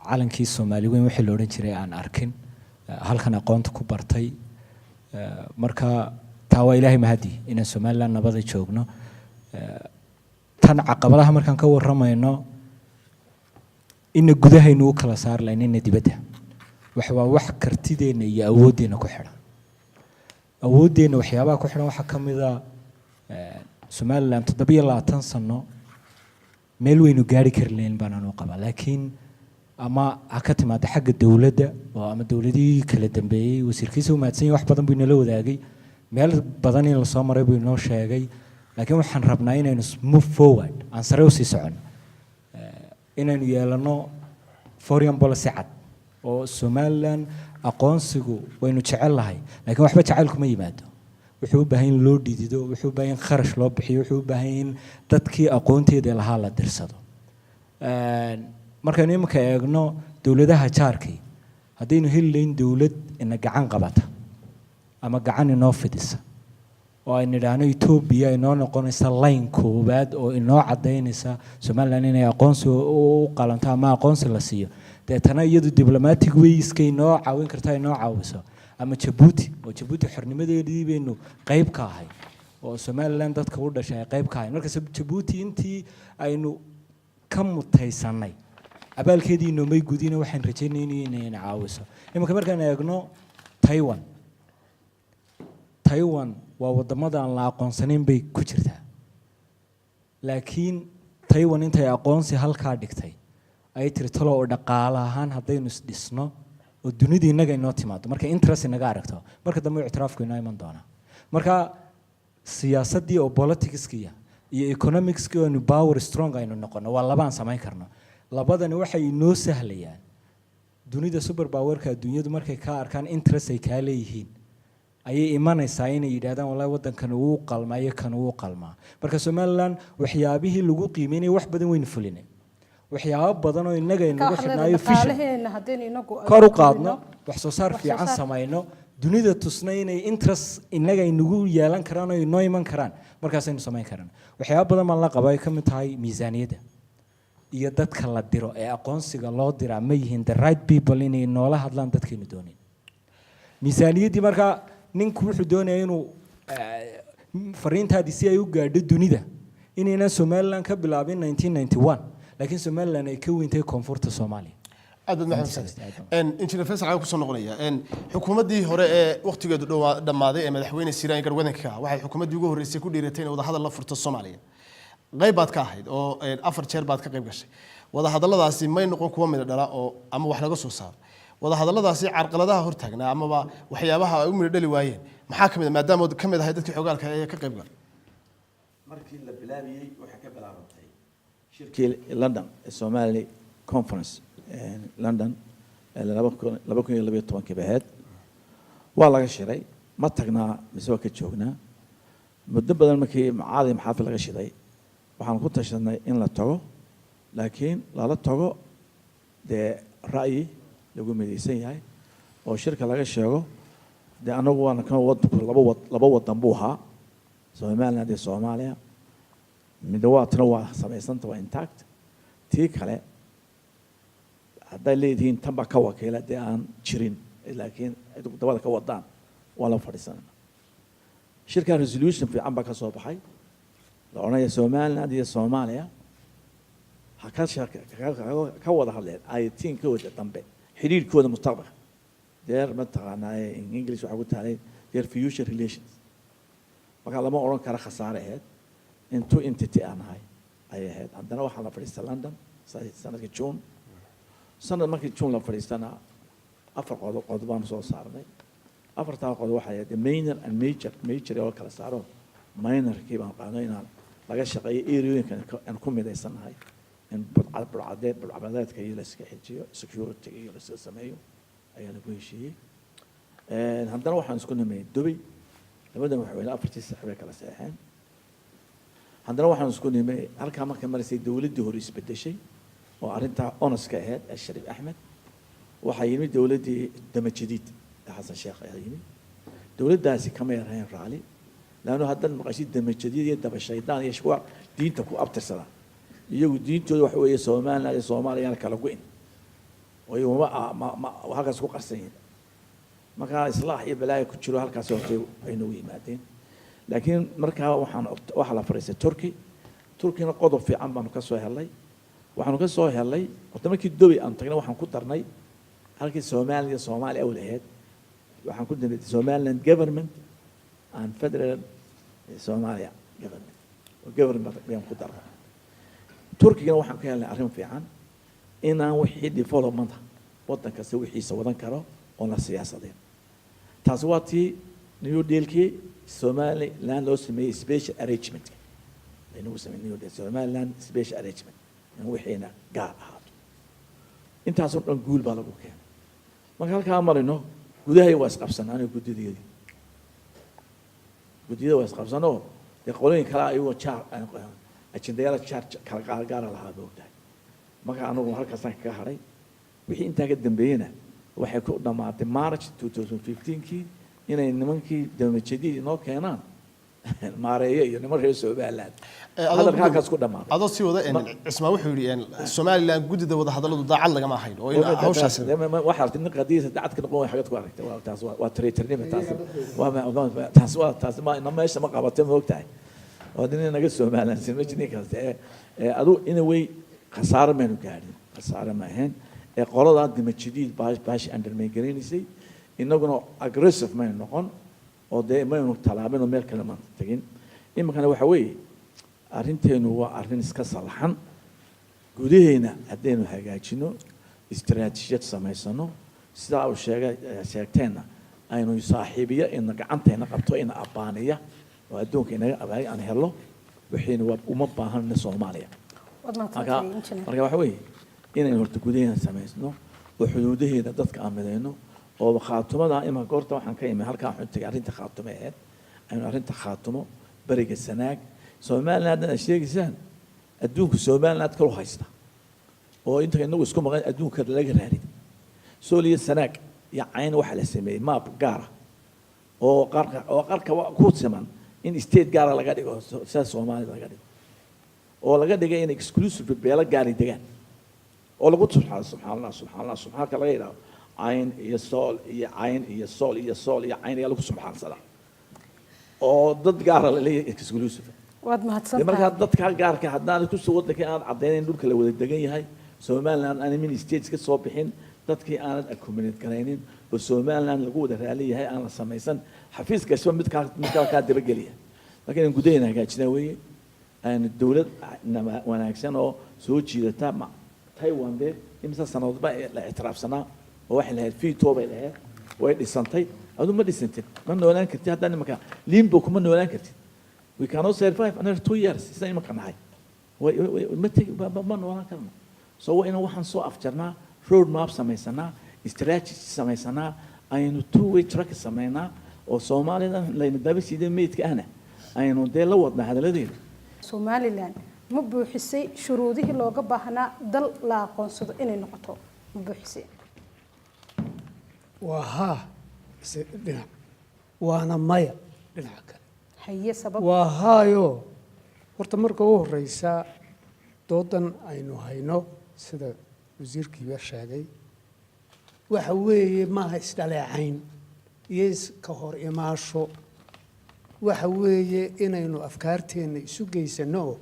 calankii Soomaali weyn wixii la odhan jiray aan arkin, halkan aqoonta ku bartay. Marka taa waa Ilaahay mahadi inaan Somaliland nabada joogno. Tan caqabadaha markaan ka warramayno, ina gudahaynu u kala saar lahayn, ina dibadda, wax waa wax kartideenna iyo awooddeenna ku xidhan. Awooddeenna waxyaabaha ku xidhan waxaa ka mid a Somaliland 27 sano meel weynu gaari kari lahayn baan anu qabaa, laakiin ama ha ka timaada xagga dowladda oo ama dowladihii kala dambeeyey. Wasiirkiisa u mahadsan yahay, wax badan buu inala wadaagay, meel badan in lasoo maray buu inoo sheegay, laakiin waxaan rabnaa inaynu move forward, aan sare usii soconno, inaynu yeelano foreign policy cad oo Somaliland. Aqoonsigu waynu jecel lahay, laakiin waxba jacaylku ma yimaado. Wuxuu u baahan in loo dhidido, wuxuu u baahan in kharash loo bixiyo, wuxuu u baahan in dadkii aqoonteeda lahaa la dirsado. Markaynu iminka eegno dowladaha jaarkii, haddaynu heli lahayn dowlad ina gacan qabata ama gacan inoo fidisa oo aynu idhaahno Etoobiya inoo noqonaysa line koowaad oo inoo caddaynaysa Somaliland inay aqoonsi u qalanto ama aqoonsi la siiyo, deetana iyadu diplomatic wayska inoo caawin karta, inoo caawiso, ama Jabuuti, oo Jabuuti xornimadeedii baynu qayb ka ahay oo Somaliland dadka u dhashay ay qayb ka ahay. Marka Jabuuti intii aynu ka mutaysanay abaalkeedii inoomay gudina, waxaan rajaynayna inayna caawiso. Iminka markaan eegno Taiwan, Taiwan waa wadamada aan la aqoonsanayn bay ku jirtaa, laakiin Taiwan intay aqoonsi halkaa dhigtay ayay tiri talo oo dhaqaale ahaan haddaynu isdhisno oo dunida innaga inoo timaado, marka interest inaga aragto, marka dambe ictiraafku inoo iman doonaa. Marka siyaasaddii oo politicskiya iyo economicski aynu power strong aynu noqono waa labaan samayn karno. Labadani waxay inoo sahlayaan dunida super powerka adduunyadu markay ka arkaan interest ay kaa leeyihiin ayay imanaysaa inay yidhahdaan wallahi waddankan wuu qalmaa iyo kan wuu qalmaa. Marka Somaliland waxyaabihii lagu qiimeynayay wax badan waynu fulinay, waxyaabo badan oo innaga inagu xidhnaayo vision Dhaqaalaheena haddaynu inagu kor u qaadno, wax soo saar wax soo fiican saar. samayno, dunida tusna inay interest innaga inagu yeelan karaan oo inoo iman karaan, markaasaynu samayn karaan. Waxyaabo badan baan la qaba, ay ka mid tahay miisaaniyadda iyo dadka la diro ee aqoonsiga loo diraa ma yihiin the right people inay noola hadlaan dadkaynu doonin. Miisaaniyaddii, markaa ninku wuxuu doonaya inuu fariintaadii si ay u gaadho dunida inaynan Somaliland ka bilaabin 1991, laakiin Somaliland ay ka weyntahay koonfurta Soomaaliya. Aad baad mahadsantahay, Injineer Faysal. Waxaan kusoo noqonaya xukuumaddii hore ee waqtigeedu dhowaa dhammaaday ee madaxweyne Siiraan garwadanka ah. Waxay xukuumaddii ugu horreysay ku dhiiratay inay wadahadal la furto Soomaaliya. Qayb baad ka ahayd oo 4 jeer baad ka qayb gashay. Wadahadalladaasi may noqon kuwo midho dhala oo ama wax laga soo saaro. Wadahadalladaasi carqaladaha hortaagnaa amaba waxyaabaha ay u midho dhali waayeen maxaa ka mid ah, maadaama ood ka mid ahay dadkii xogaalka ee ka qayb galay? Markii la bilaabiyey waxay ka bilaabantay shirkii London ee Somali Conference London ee 2012-kii bay ahayd. Waa laga shiray, ma tagnaa mise waa ka joognaa? Muddo badan markii macaadi maxaafil laga shiday, waxaan ku tashanay in la tago, laakiin lala tago dee Ra'yi lagu midaysan yahay oo shirka laga sheego. Dee anagu waana kan wadanku laba wadan buu ahaa, Somaliland iyo Soomaaliya. Midna waa tana, waa samaysanta, waa intact. Tii kale hadday leedihiin tan baa ka wakiila, dee aan jirin, laakiin dabada ka wadaan, waa la fadhiisanana. Shirka resolution fiican baa ka soo baxay, la odhanaya Somaliland iyo Soomaaliya ha ka wada hadleen ayatiinkooda dambe, xidhiirkooda mustaqbalka, their, mataqaanaa, in English waxaa ku taalay their future relations. Marka lama odhan karo khasaare ahayd in two entity aan ahay ayay ahayd. Haddana waxaa la fadhiista London sanadkii June. Sanad markii June la fadhiistana, afar qodob baanu soo saarnay. Afartaa qodob waxay ahayd minor and major. Major oo kala saaro, minorkii baan qaadno inaan laga shaqeeyo areooyinkan aan ku midaysannahay, in burcadeed, burcabadeedka iyo la iska xejiyo, security iyo la iska sameeyo ayaa lagu heshiiyey. Haddana waxaan isku nimay Dubay. Labada madaxweyne afartii sax bay kala seexeen. Haddana waxaan isku nimay halkaa marka maraysay dowladdii hore isbedeshay oo arrintaa onoska ahayd ee Shariif Axmed. Waxaa yimid dowladdii Damajadiid ee Xasan Sheekh ayaa yimid. Dowladdaasi kama yarahayn raali, laannu haddaad maqashid Damajadiid iyo daba shaydaan iyo kuwa diinta ku abtirsada, iyagu diintooda waxa weeye Somaliland iyo Soomaaliya yaan kala go'in oo iyagu ma halkaas ku qarsan yihiin. Markaa islaax iyo balaayo ku jiro halkaasi hortay ay noogu yimaadeen. Laakiin markaa waxaa la fadhiistay Turkey. Turkeyna qodob fiican baanu ka soo helnay. Waxaanu ka soo helnay horta markii Dubay aanu tagnay, waxaan ku darnay halkii Somaliland iyo Soomaaliya awl ahayd, waxaan ku darnay Somaliland government and federal Somalia government, government bayaan ku darnay. Turkigana waxaan ka helnay arrin fiican, inaan wixii development waddan kasta wixiisa wadan karo oon la siyaasadeen. Taasi waa tii New Dealkii Somaliland loo sameeyey, special arrangement laynagu sameeyey, New Deal Somaliland special arrangement, in wixiina gaar ahaato. Intaasoo dhan guul baa lagu keenay. Marka halkaa marino, gudahay waa isqabsan. Aniga guddideedii, guddiyada waa isqabsanoo dee qolooyin kale ayagoo jaar ajendayaala jaar kala gaargaara lahaa, ba ogtahay. Marka anagu halkaasaan kaga hadhay. Wixii intaa ka dambeeyena waxay ku dhammaatay March 2015kii inay nimankii damajadiid inoo keenaan Maareeye iyo niman reer Somaliland. Hadalka halkaas ku dhammaaday. Adoo sii wada, Cismaan wuxuu yidhi Somaliland guddida wadahadalladu daacad lagama ahayn oo in hawshaasi Waxaa aragtay nin qadiisa dacadka noqon way xagad ku aragtay. Waa taas, waa traitornimo taas. Waa taas ma ina meesha ma qabatay, ma ogtahay? Waa nin naga Somaliland ma jirin kasta ee adu in a way khasaare maynu gaadhin, khasaare ma ahayn. Ee qoladaa Dimajadiid baashi undermine garaynaysay, innaguna aggressive maynu noqon oo dee maynu tallaabin oo meel kale maanta tegin. Iminkana waxa weeye arrinteenu waa arrin iska salxan. Gudaheena haddaynu hagaajino, istaraatiijiyad samaysano, sidaa uu sheegay sheegteenna, aynu saaxiibiyo ina gacantayna qabto, ina abbaaniya oo adduunka inaga abaay aan helo, wixiina waa uma baahanna Soomaaliya. Waad Marka mahadsantahay, injineer. Marka waxa weeye inaynu horta gudaheena samaysno oo xuduudaheena dadka aan midayno oo Khaatumada imanka horta waxaan ka imi halkaa, waxaan tegay arrinta Khaatumo ahayd. Aynu arrinta Khaatumo, beriga Sanaag, Somaliland haddan aad sheegaysaan, adduunku Somaliland kalu haysta oo inta inagu isku maqan adduunka laga raadin. Sool iyo Sanaag iyo Cayn waxaa la sameeyey map gaara oo qarka ku siman in state gaara laga dhigo, sida Soomaalida laga dhigo, oo laga dhigay in exclusive beelo gaari degaan oo lagu subxaan subxaan Allah, subxaan Allah, subxaanka laga yidhaahdo. Cayn iyo Sool iyo Cayn iyo Sool iyo Sool iyo Cayn ayaa lagu subxaansadaa oo dad gaara la leeyahay, exclusive. Waad Dee mahadsantahay. Markaa dadka gaarka haddaan kusoo waddanka aanad caddaynayn dhulka la wada degan yahay, Somaliland aan mini states ka soo bixin, dadkii aanad accommodate garaynin oo Somaliland lagu wada raali yahay aan la samaysan, xafiis kastaba midkaa kaa dabageliya. Marka inaan gudaheena hagaajinaa weeye, aynu dowlad wanaagsan oo soo jiidata. Ma Taiwan dee imisa sanadoodba la ictiraafsanaa oo waxay lahayd veto bay lahayd, way dhisantay. Adu ma dhisantid, ma noolaan kartid. Haddaan imanka limbo kuma noolaan kartid. We cannot survive another 2 years sida imanka nahay. Ma tegi, ma noolaan karno. So waa inaan waxaan soo afjarnaa, road map samaysanaa, strategy samaysanaa, aynu two way track samaynaa oo Soomaalida layna daba siiday meydka ahna aynu dee la wadnaa hadalladeeda. Somaliland ma buuxisay shuruudihii looga baahnaa dal la aqoonsado inay noqoto? Ma buuxisay? Waa haa ise dhinac, waana maya dhinaca kale. Haye, sabab? Waa haayo. Horta marka u horeysa, doodan aynu hayno, sida wasiirkiiba sheegay, waxa weeye maaha isdhaleecayn iyo iska hor imaasho. Waxa weeye inaynu afkaarteenna isu geysano oo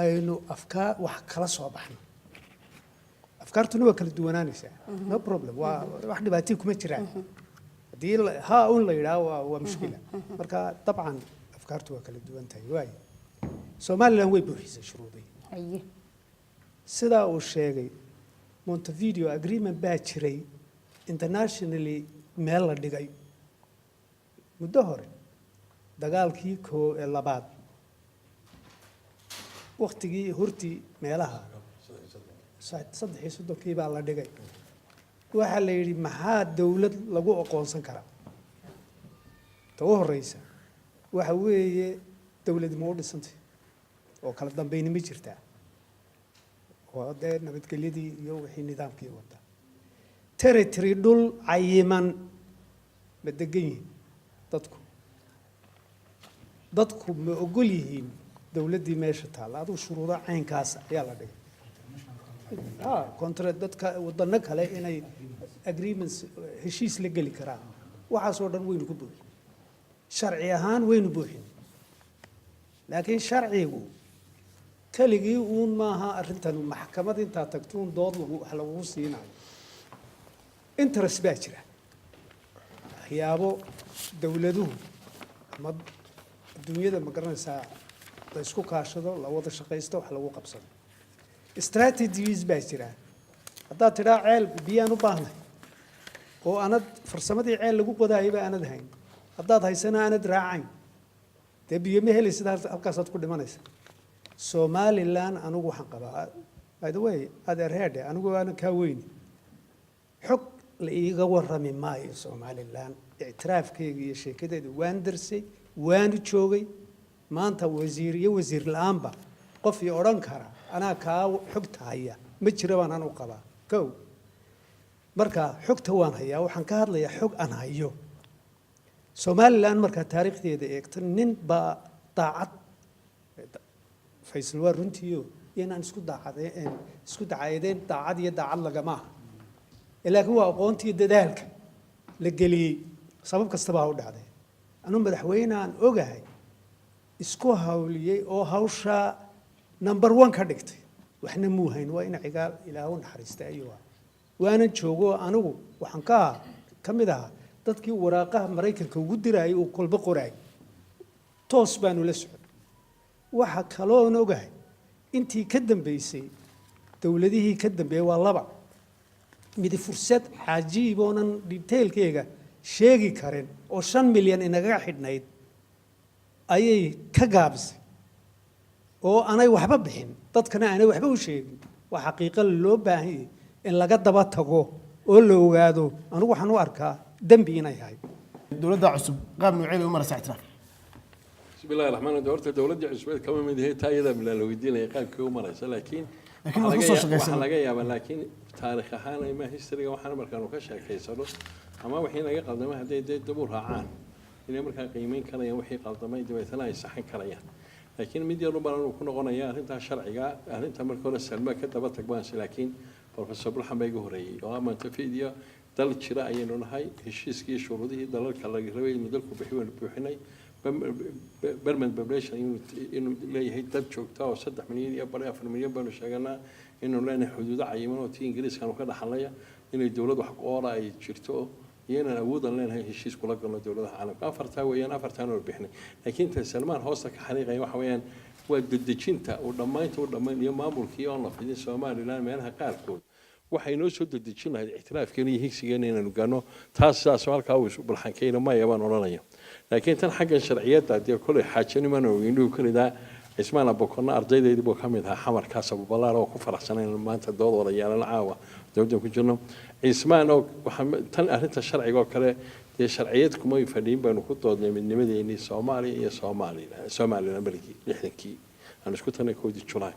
aynu afkaar wax kala soo baxno. Afkaartuna waa kala duwanaanaysaa, no problem, waa wax dhibaatay kuma jiraan. Haddii haa un la yidhaah waa mushkila. Marka dabcan afkaartu waa kala duwan tahay. Waayo, Somaliland way buuxisay shuruudii. Sidaa uu sheegay, Montevideo Agreement baa jiray, internationally meel la dhigay muddo hore, dagaalkii koo ee labaad waktigii hortii, meelaha 33-kii baa la dhigay. Waxaa la yidhi, maxaa dowlad lagu aqoonsan karaa? Ta u horeysa waxa weeye, dowladi ma u dhisantay oo kala dambayni ma jirtaa, oo dee nabadgelyadii iyo wixii nidaamkii wada, territory, dhul cayiman ma degan yihiin dadku, dadku ma ogol yihiin dowladdii meesha taalla? Adigu shuruudo caynkaas ayaa la dhigay. Ha contract, dadka wadano kale inay agreements, heshiis la geli karaan. Waxaasoo dhan waynu ku buuxin, sharci ahaan waynu buuxin. Laakiin sharcigu keligii uun maaha arrintan. Maxkamad intaa tagtuun dood lagu wax lagugu siinayo, interest baa jira, waxyaabo dowladuhu ama adduunyada, ma garanaysaa, la isku kaashado, la wada shaqaysto, wax lagu qabsado, strategies baa jira. Haddaad tidhaa ceel biyaan u baahnay oo anad farsamadii ceel lagu qodaayaba aanad hayn, haddaad haysana aanad raacayn, dee biyo ma helaysid, halkaasaad ku dhimanaysa. Somaliland anigu waxaan qabaa, by the way, adeer heedhe, anigu aanan kaa weyni, xog la iiga warrami maayo. Somaliland ictiraafkeyga iyo sheekadeeda waan darsay, waanu joogay. Maanta wasiir iyo wasiir la-aanba qof ii odhan kara anaa kaa xogta haya ma jira baan anu qabaa. Kow, marka xogta waan hayaa, waxaan ka hadlayaa xog aan hayo. Somaliland markaa taariikhdeeda eegto, nin baa daacad. Faysal waa runtiiyo inaan isku daacadeen, isku dacaydeen, daacad iyo daacad lagama aha, laakiin waa aqoontii dadaalka la geliyey. Sabab kastaba ha u dhacday, anuu madaxweyne aan ogahay isku hawliyey oo hawshaa number one ka dhigtay, waxna muu hayn, waa ina Cigaal, Ilaahu naxariistay ayuu ah. Waanan joogo anigu, waxaan ka mid ahaa dadkii waraaqaha Maraykanka ugu diraayay uu kolba qoraay, toos baanu la socday. Waxa kaloon ogahay, intii ka dambeysay, dowladihii ka dambeeyey waa laba midi, fursad cajiib oonan detailkeyga sheegi karin oo 5 milyan inagaga xidhnayd ayay ka gaabisay oo aanay waxba bixin, dadkana aanay waxba u sheegin. Waa xaqiiqo loo baahan yahay in laga daba tago oo la ogaado. Anigu waxaan u arkaa dembi inay ahayd. Dowladda cusub qaab noocee bay u maraysaa ictiraaf? بسم الله الرحمن الرحيم. Horta dowladda cusbeed kama mid yahay, taa iyadaa bilaa la weydiinaya qaabkii u maraysa, laakiin Laakiin waxaa waad ku laga soo shaqaysan. Waxaa laga yaabaa, laakiin taariikh ahaan ama historyga waxaan markaanu ka sheekaysano ama wixii naga qaldamay, hadday dee dib u raacaan, inay markaa qiimeyn karayaan wixii qaldamay, dabeetana ay saxan karayaan. Laakiin mid yar baan uu ku noqonaya arrintaa sharciga. Arrinta marka hore Salma ka daba tag baanse, laakiin Professor Bulxan baa iga horreeyey oo ah Montevideo dal jira ayaynu nahay. Heshiiskii iyo shuruudihii dalalka laga rabay inuu dalku bixiyo waynu buuxinay. Permanent population inuu leeyahay, dad joogta oo 3 milyan iyo bari, 4 milyan baynu sheeganaa inuu leenahay, xuduudo cayiman oo tii Ingiriiskaanu ka dhaxalnaya, inay dowlad wax ku oola ay jirto, iyo inaan awoodan leenahay heshiis kula galno dowladaha caalamka. Afartaa weeyaan, afartaan oo bixinay. Laakiin ta Salmaan hoosta ka xariiqaya waxa weeyaan waa dedejinta uu dhammaynta u dhammayn iyo maamulkii oon la fidin Somaliland meelaha qaarkood. Waxay noo soo dedejin lahayd ictiraafkeena iyo higsigeena inaanu gaano taas. Sidaas halkaa uu isu bulxankeyna maya baan odhanaya. Laakiin tan xaggan sharciyadda, dee kolay xaajanimaan ogeynuhu kelidaa. Cismaan Abokorna ardaydaydii buu ka mid ahaa xamarkaas Abubalaar, oo ku faraxsanay inaan maanta dood wada yeelano caawa dowladdan ku jirno. Cismaan oo waxaa tan arrinta sharciga oo kale, dee sharciyad kumay fadhiin baynu ku doodnay midnimadeennii Soomaaliya iyo Somaliland, Somaliland berigii 60-kii aan isku tagnay 1-dii Julaay.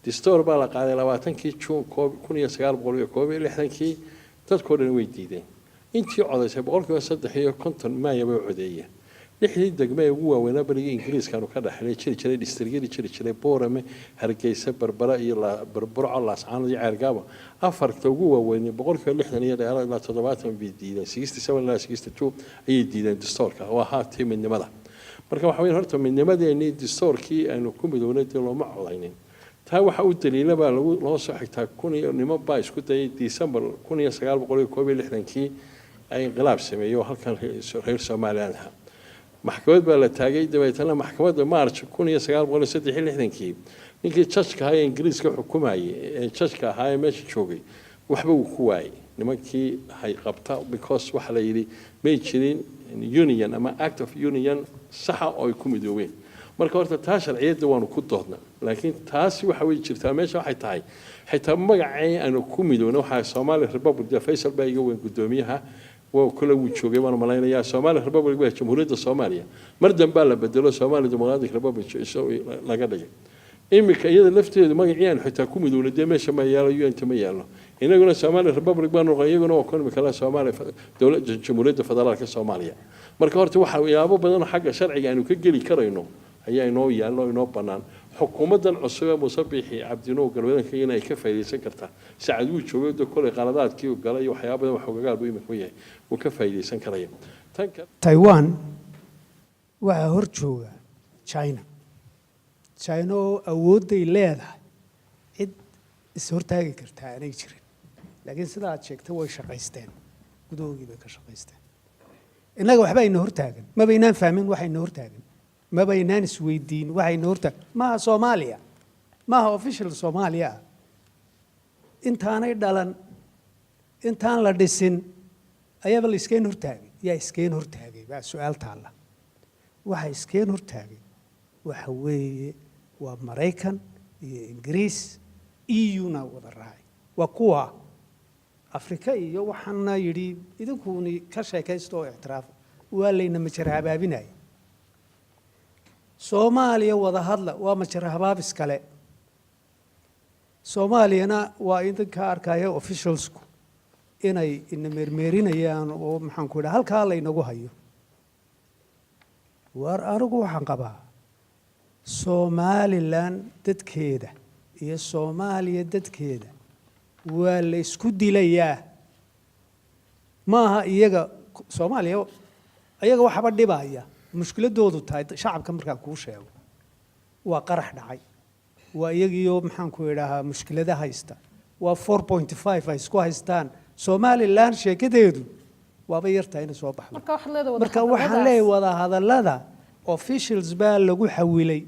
Distoor baa la qaaday 20-kii Juun 1961-kii. Dadkoo dhan way diideen. Intii codaysay 3% maaya bay codeeyeen. Lixdii degme ee ugu waaweynaa berigii Ingiriiskaanu ka dhexlay jiri jiray, districtyadii jiri jiray, Boorame, Hargeysa, Berbera iyo Burco, Laascaanood iyo Ceergaabo, afarta ugu waaweynay 60% iyo dheeraad ilaa 70 bay diideen. 67 ilaa 62 ayay diideen distoorka oo ahaa tii midnimada. Marka waxa weyn horta midnimadeenii distoorkii aynu ku midownay dee looma codaynin. Taa waxa u daliila baa lagu loo soo xigtaa kun iyo niman baa isku dayay December 1961-kii ay inqilaab sameeyey oo halkan reer Somaliland ahaa. Maxkamad baa la taagay. Dabeetana maxkamadda March 1963-kii ninkii judgeka ahaa ee Ingiriiska xukumayay, ee judgeka ahaa ee meesha joogay, waxba uu ku waayay nimankii hay qabta, because waxa la yidhi may jirin union ama act of union saxa oo ay ku midoobeen. Marka horta taa sharciyadda waanu ku doodna, laakiin taasi waxa way jirtaa. Meesha waxay tahay xitaa magacii aanu ku midoobna waxaa Somali Republic. Dee Faysal baa iga weyn, guddoomiyaha waa kole wuu joogay baan malaynayaa. Somali Republic waa Jamhuuriyadda Soomaaliya. Mar dambaa la bedelo, Somali Democratic Republic laga dhigay. Iminka iyada lafteedu magacii aanu xitaa ku midownay dee meesha ma yaalo, UN-ta ma yaalo. Inaguna Somali Republic baanu noqon, iyaguna waa kon kale Soomaaliya dowladda Jamhuuriyadda Federaalka Soomaaliya. Marka horta waxa yaabo badan oo xagga sharciga aanu ka geli karayno ayaa inoo yaallo, inoo bannaan. Xukuumaddan cusub ee Muuse Biixi Cabdinow galwadanka in ay ka faa'iidaysan kartaa. Sacad wuu joogay de, kolay qaladaadkii uu galay iyo waxyaaba badan wax ogagaal buu imika yahay, wuu ka faa'iidaysan karaya tan kale. Taiwan waxaa hor jooga China. China oo awoodday leedahay cid is-hortaagi kartaa aanay jirin, laakiin sida aad sheegtay way shaqaysteen, gudahoogii bay ka shaqaysteen. Innaga waxba ayna hortaagan, mabaynaan fahmin waxayna hortaagan, mabaynaan isweydiin waxayna hortaagan. Maaha Soomaaliya, maaha official Soomaaliya ah. Intaanay dhalan, intaan la dhisin ayaaba la iskeen hortaagay. Yaa iskeen hortaagay baa su-aal taalla. Waxa iskeen hortaagay waxa weeye waa Maraykan iyo Ingiriis, EU-na wada raacay. Waa kuwa Afrika iyo waxaana yidhi idinkuuni ka sheekaysta oo ictiraafa. Waa layna majar habaabinaya. Soomaaliya wada hadla waa majar habaabis kale. Soomaaliyana waa idinka arkaya officialsku inay ina meermeerinayaan oo maxaan ku idhaha halkaa laynagu hayo. War anigu waxaan qabaa Somaliland dadkeeda iyo Soomaaliya dadkeeda waa la isku dilayaa. Maaha iyaga Soomaaliya, iyaga waxaba dhibaya mushkiladoodu tahay shacabka markaan kuu sheego waa qarax dhacay, waa iyagiioo maxaan ku idhahaa mushkilada haysta, waa 4.5 ay isku haystaan. Somaliland sheekadeedu waaba yartahay inay soo baxdo. Marka waxaad leedahay Marka waxaan leeyahay wada hadallada officials baa lagu xawilay.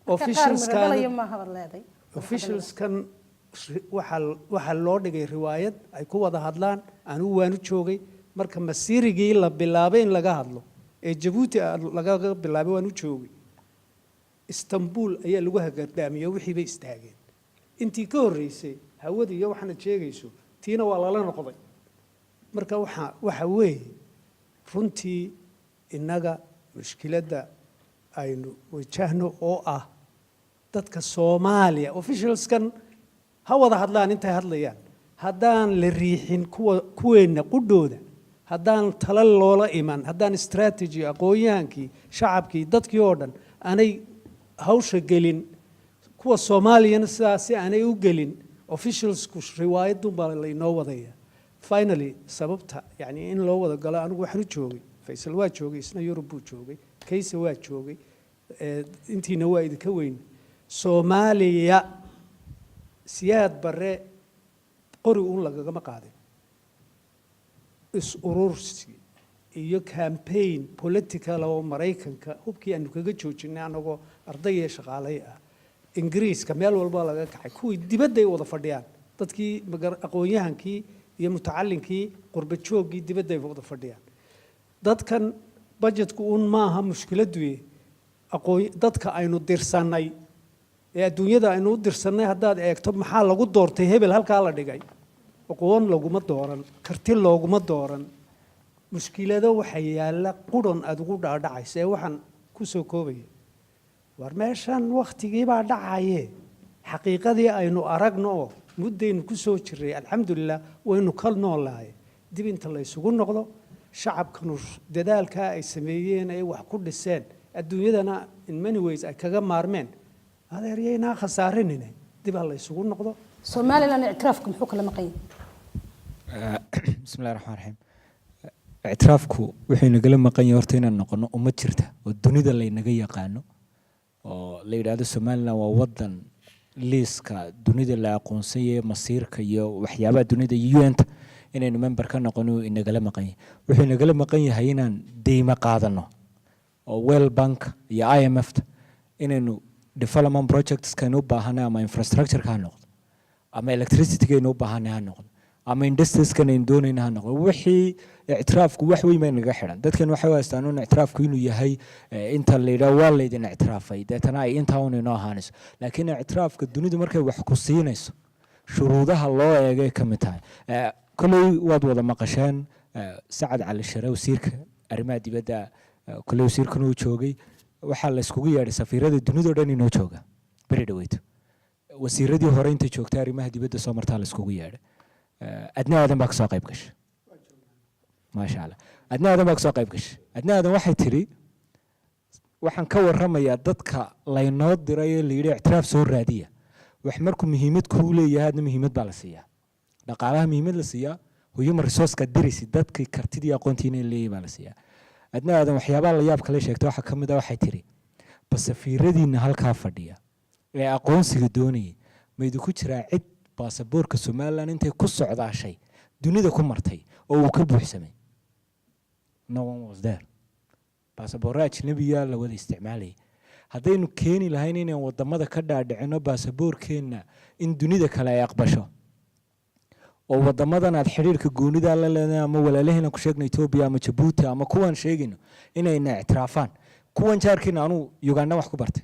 Officialskan maaha baad leedahay. Officialskan waxaa loo dhigay riwaayad ay ku wada hadlaan. Anigu waanu joogay marka masiirigii la bilaabay in laga hadlo ee Jabuuti lagaga bilaabay, waanu joogay. Istanbul ayaa lagu hagardaamiyey, wixii bay istaageen. Intii ka horreysay hawada iyo waxaanad sheegayso tiina waa lala noqday. Marka waxa weeye runtii innaga mushkiladda aynu wajahno oo ah dadka Soomaaliya officialskan ha wada hadlaan intay hadlayaan, haddaan la riixin kuwa kuweenna qudhooda, haddaan tala loola iman, haddaan strategy aqoon-yahankii, shacabkii, dadkii oo dhan aanay hawsha gelin, kuwa Soomaaliyana sidaasi aanay u gelin, officialsku riwaayadunbaa laynoo wadaya. Finally, sababta yani in loo wada galo, anigu waxaan u joogay, Faysal waa joogay, isna Yurub buu joogay, Kayse waa joogay, intiina waa idinka weyn. Soomaaliya Siyaad Barre qori uun lagagama qaadin, is-urursi iyo campaign political oo Maraykanka hubkii aanu kaga joojinay anagoo arday iyo shaqaalay ah, Ingiriiska, meel walba laga kacay, kuwii dibadday wada fadhiyaan, dadkii aqoon-yahankii iyo mutacallinkii, qurba jooggii dibadday wada fadhiyaan. Dadkan budgetku uun maaha mushkiladuye, aqoon dadka aynu dirsannay ee adduunyada aynu u dirsannay haddaad eegto, maxaa lagu doortay hebel halkaa la dhigay? Aqoon laguma dooran, karti looguma dooran. Mushkilado waxa yaalla qudhan aada ugu dhaadhacaysa ee waxaan ku soo koobaya, war meeshan wakhtigiibaa dhacaye. Xaqiiqadii aynu aragno oo muddaynu ku soo jirray, alxamdulilah, waynu ka noolahay. Dib inta la isugu noqdo, shacabkanu dadaalkaa ay sameeyeen, ay wax ku dhiseen, adduunyadana in many ways ay kaga maarmeen, adeer, yaynaa khasaarinine, dib ha la isugu noqdo. Somalilan ictiraafka muxuu kala maqan yahay? Bismillahi raxmaan raxiim. Ictiraafku wuxuu inagala maqan yahay horta inaan noqono ummad jirta oo dunida laynaga yaqaano, oo la yidhaahdo Somaliland waa wadan liiska dunida la aqoonsan yahay, masiirka iyo waxyaabaha dunida iyo UN-ta inaynu member ka noqono inagala maqan yahay. Wuxuu inagala maqan yahay inaan deymo qaadano oo World Bank iyo IMF-ta inaynu development projects-kaynu u baahanay, ama infrastructure-ka ha noqdo, ama electricity-gaynu u baahanay ha noqdo, ama industries-kan aynu doonayna ha noqdo. Wixii ictiraafku wax weyn baa naga xidhan. Dadkan waxay u haystaan un ictiraafku inuu yahay inta la yidhaho waa laydin ictiraafay, deetana ay intaa un inoo ahaanayso. Laakiin ictiraafka dunidu markay wax ku siinayso, shuruudaha loo eegay ka mid tahay. Kolley waad wada maqasheen Sacad Cali Shire, wasiirka arrimaha dibadda, kolley wasiirkan uu joogay, waxaa la iskugu yeedhay safiirada dunidao dhan inoo jooga beri dhaweyto. Wasiiradii hore inta joogtay arrimaha dibadda soo martaa la iskugu yeedhay. Adna Aadan baa kasoo qayb gashay, maasha Allah. Adna Aadan baa kasoo qayb gashay. Adna Aadan waxay tidhi, waxaan ka warramayaa dadka laynoo diray ee la yidhi ictiraaf soo raadiya. Wax markuu muhiimad kuu leeyahay, adna muhiimad baa la siiyaa, dhaqaalaha muhiimad la siiyaa, human resource-ka diraysi, dadkii kartidii aqoontii inay leeyihin baa la siiyaa. Adna Aadan waxyaabaha la yaab kale sheegtay waxaa ka mid ah, waxay tidhi, basafiiradiina halkaa fadhiya ee aqoonsiga doonayay, ma idinku jiraa cid baasaboorka Somaliland intay ku socdaashay dunida ku martay oo uu ka buuxsamay? No one was there. Baasaboorro ajnabiya la wada isticmaalayay. Haddaynu keeni lahayn inaan wadamada ka dhaadhicino baasaboorkeenna in dunida kale ay aqbasho, oo wadamadan aad xidhiirka goonida la leedahay, ama walaalaheena ku sheegna Etoobiya ama Jabuuti ama kuwan sheegayno, inayna ictiraafaan, kuwan jaarkiina. Anuu Uganda wax ku bartay.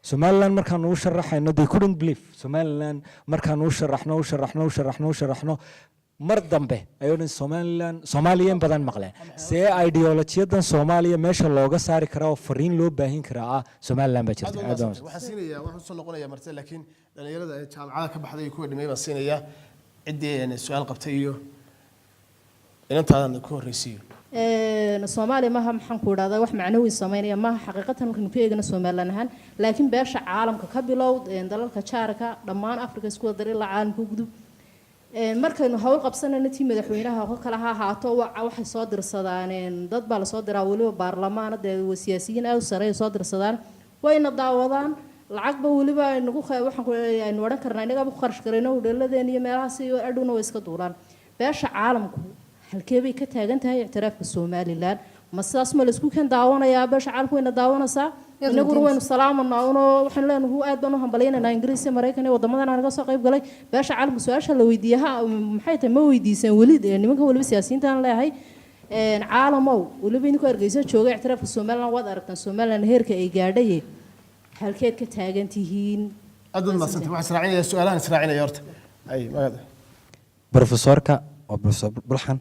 Somaliland markaanu u sharaxayno, they couldn't believe. Somaliland markaanu u sharaxno, u sharaxno, u sharaxno, u sharaxno, mar dambe ayuu dhan Somaliland, Soomaaliya in badan maqleen. See ideolojiyadan Soomaaliya meesha looga saari karaa oo fariin loo baahin karaa ah Somaliland baa jirta? Aad baa Waxaan siinayaa, waxaan usoo noqonayaa martida, laakiin dhalinyarada ee jaamacada ka baxday iyo kuwa dhimay baan siinayaa ciddii een su-aal qabtay iyo inantaadan ku horreysiiyo. Soomaaliya maaha, maxaan ku idhahdaa, wax macno weyn sameynaya maaha xaqiiqatan markaynu ku eegno Somaliland ahaan. Laakiin beesha caalamka ka bilow, dalalka jaarka, dhammaan Africa isku wada dar, ilaa caalamka u gudub. Markaynu hawl qabsanayno, tii madaxweynaha oo kale ha ahaato, waxay soo dirsadaan dad baa lasoo diraa, weliba baarlamaana dee siyaasiyiin aad u sareeya soo dirsadaan, wayna daawadaan. Lacagba weliba aynagu waxaan ku aynu odhan karnaa innagaba ku kharash garayno hodheeladeen iyo meelahaas, iyo adhowna way iska duulaan. Beesha caalamku halkee bay ka taagan tahay ictiraafka Somaliland? Ma sidaas ma laisku kan daawanayaa? Beesha caalamku wayna daawanaysaa, inaguna waynu salaamanaa unoo waxaynu leenahay aad baan u hambalyaynaynaa Ingiriis iyo Maraykan iyo waddamadan aan naga soo qayb galay. Beesha caalamka su-aasha la weydiiye ha maxay tahay? Ma weydiiseen weli nimanka, weliba siyaasiyiinta aan leeyahay, caalamow, weliba idinkoo Hargeysa jooga, ictiraafka Somaliland waad aragtaan, Somaliland heerka ay gaadhaye, halkeed ka taagan tihiin? Aad baad mahadsantay. Waxaan israacinaya su-aalahan, israacinaya horta ay magaada. Profesorka waa Profesor Bulxan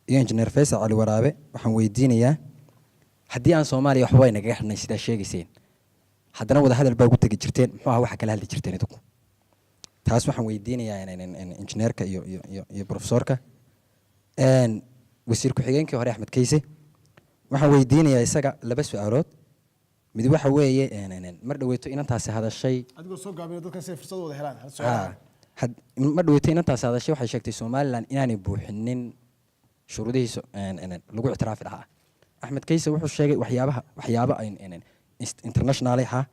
iyo Injineer Faysal Cali Waraabe. Waxaan weydiinayaa, haddii aan Soomaaliya waxba ay nagaga xidhnay sidaa sheegayseen, haddana wada hadal baa ugu tegi jirteen, muxuu ahaa waxa kala hadli jirteen idinku? Taas waxaan weydiinayaa injineerka iyo profesorka. Wasiir ku-xigeenkii hore Axmed Keyse waxaan weydiinayaa isaga laba su-aalood. Mid waxa weeye, mar dhaweyto inantaasi hadashay Adigoo soo gaabino, dadkan si ay fursad wada helaan hal su-aal. Mar dhaweyto inantaasi hadashay, waxay sheegtay Somaliland inaanay buuxinin shuruudihii lagu ictiraafi lahaa. Axmed Keyse wuxuu sheegay waxyaabaha, waxyaabo international ahaa,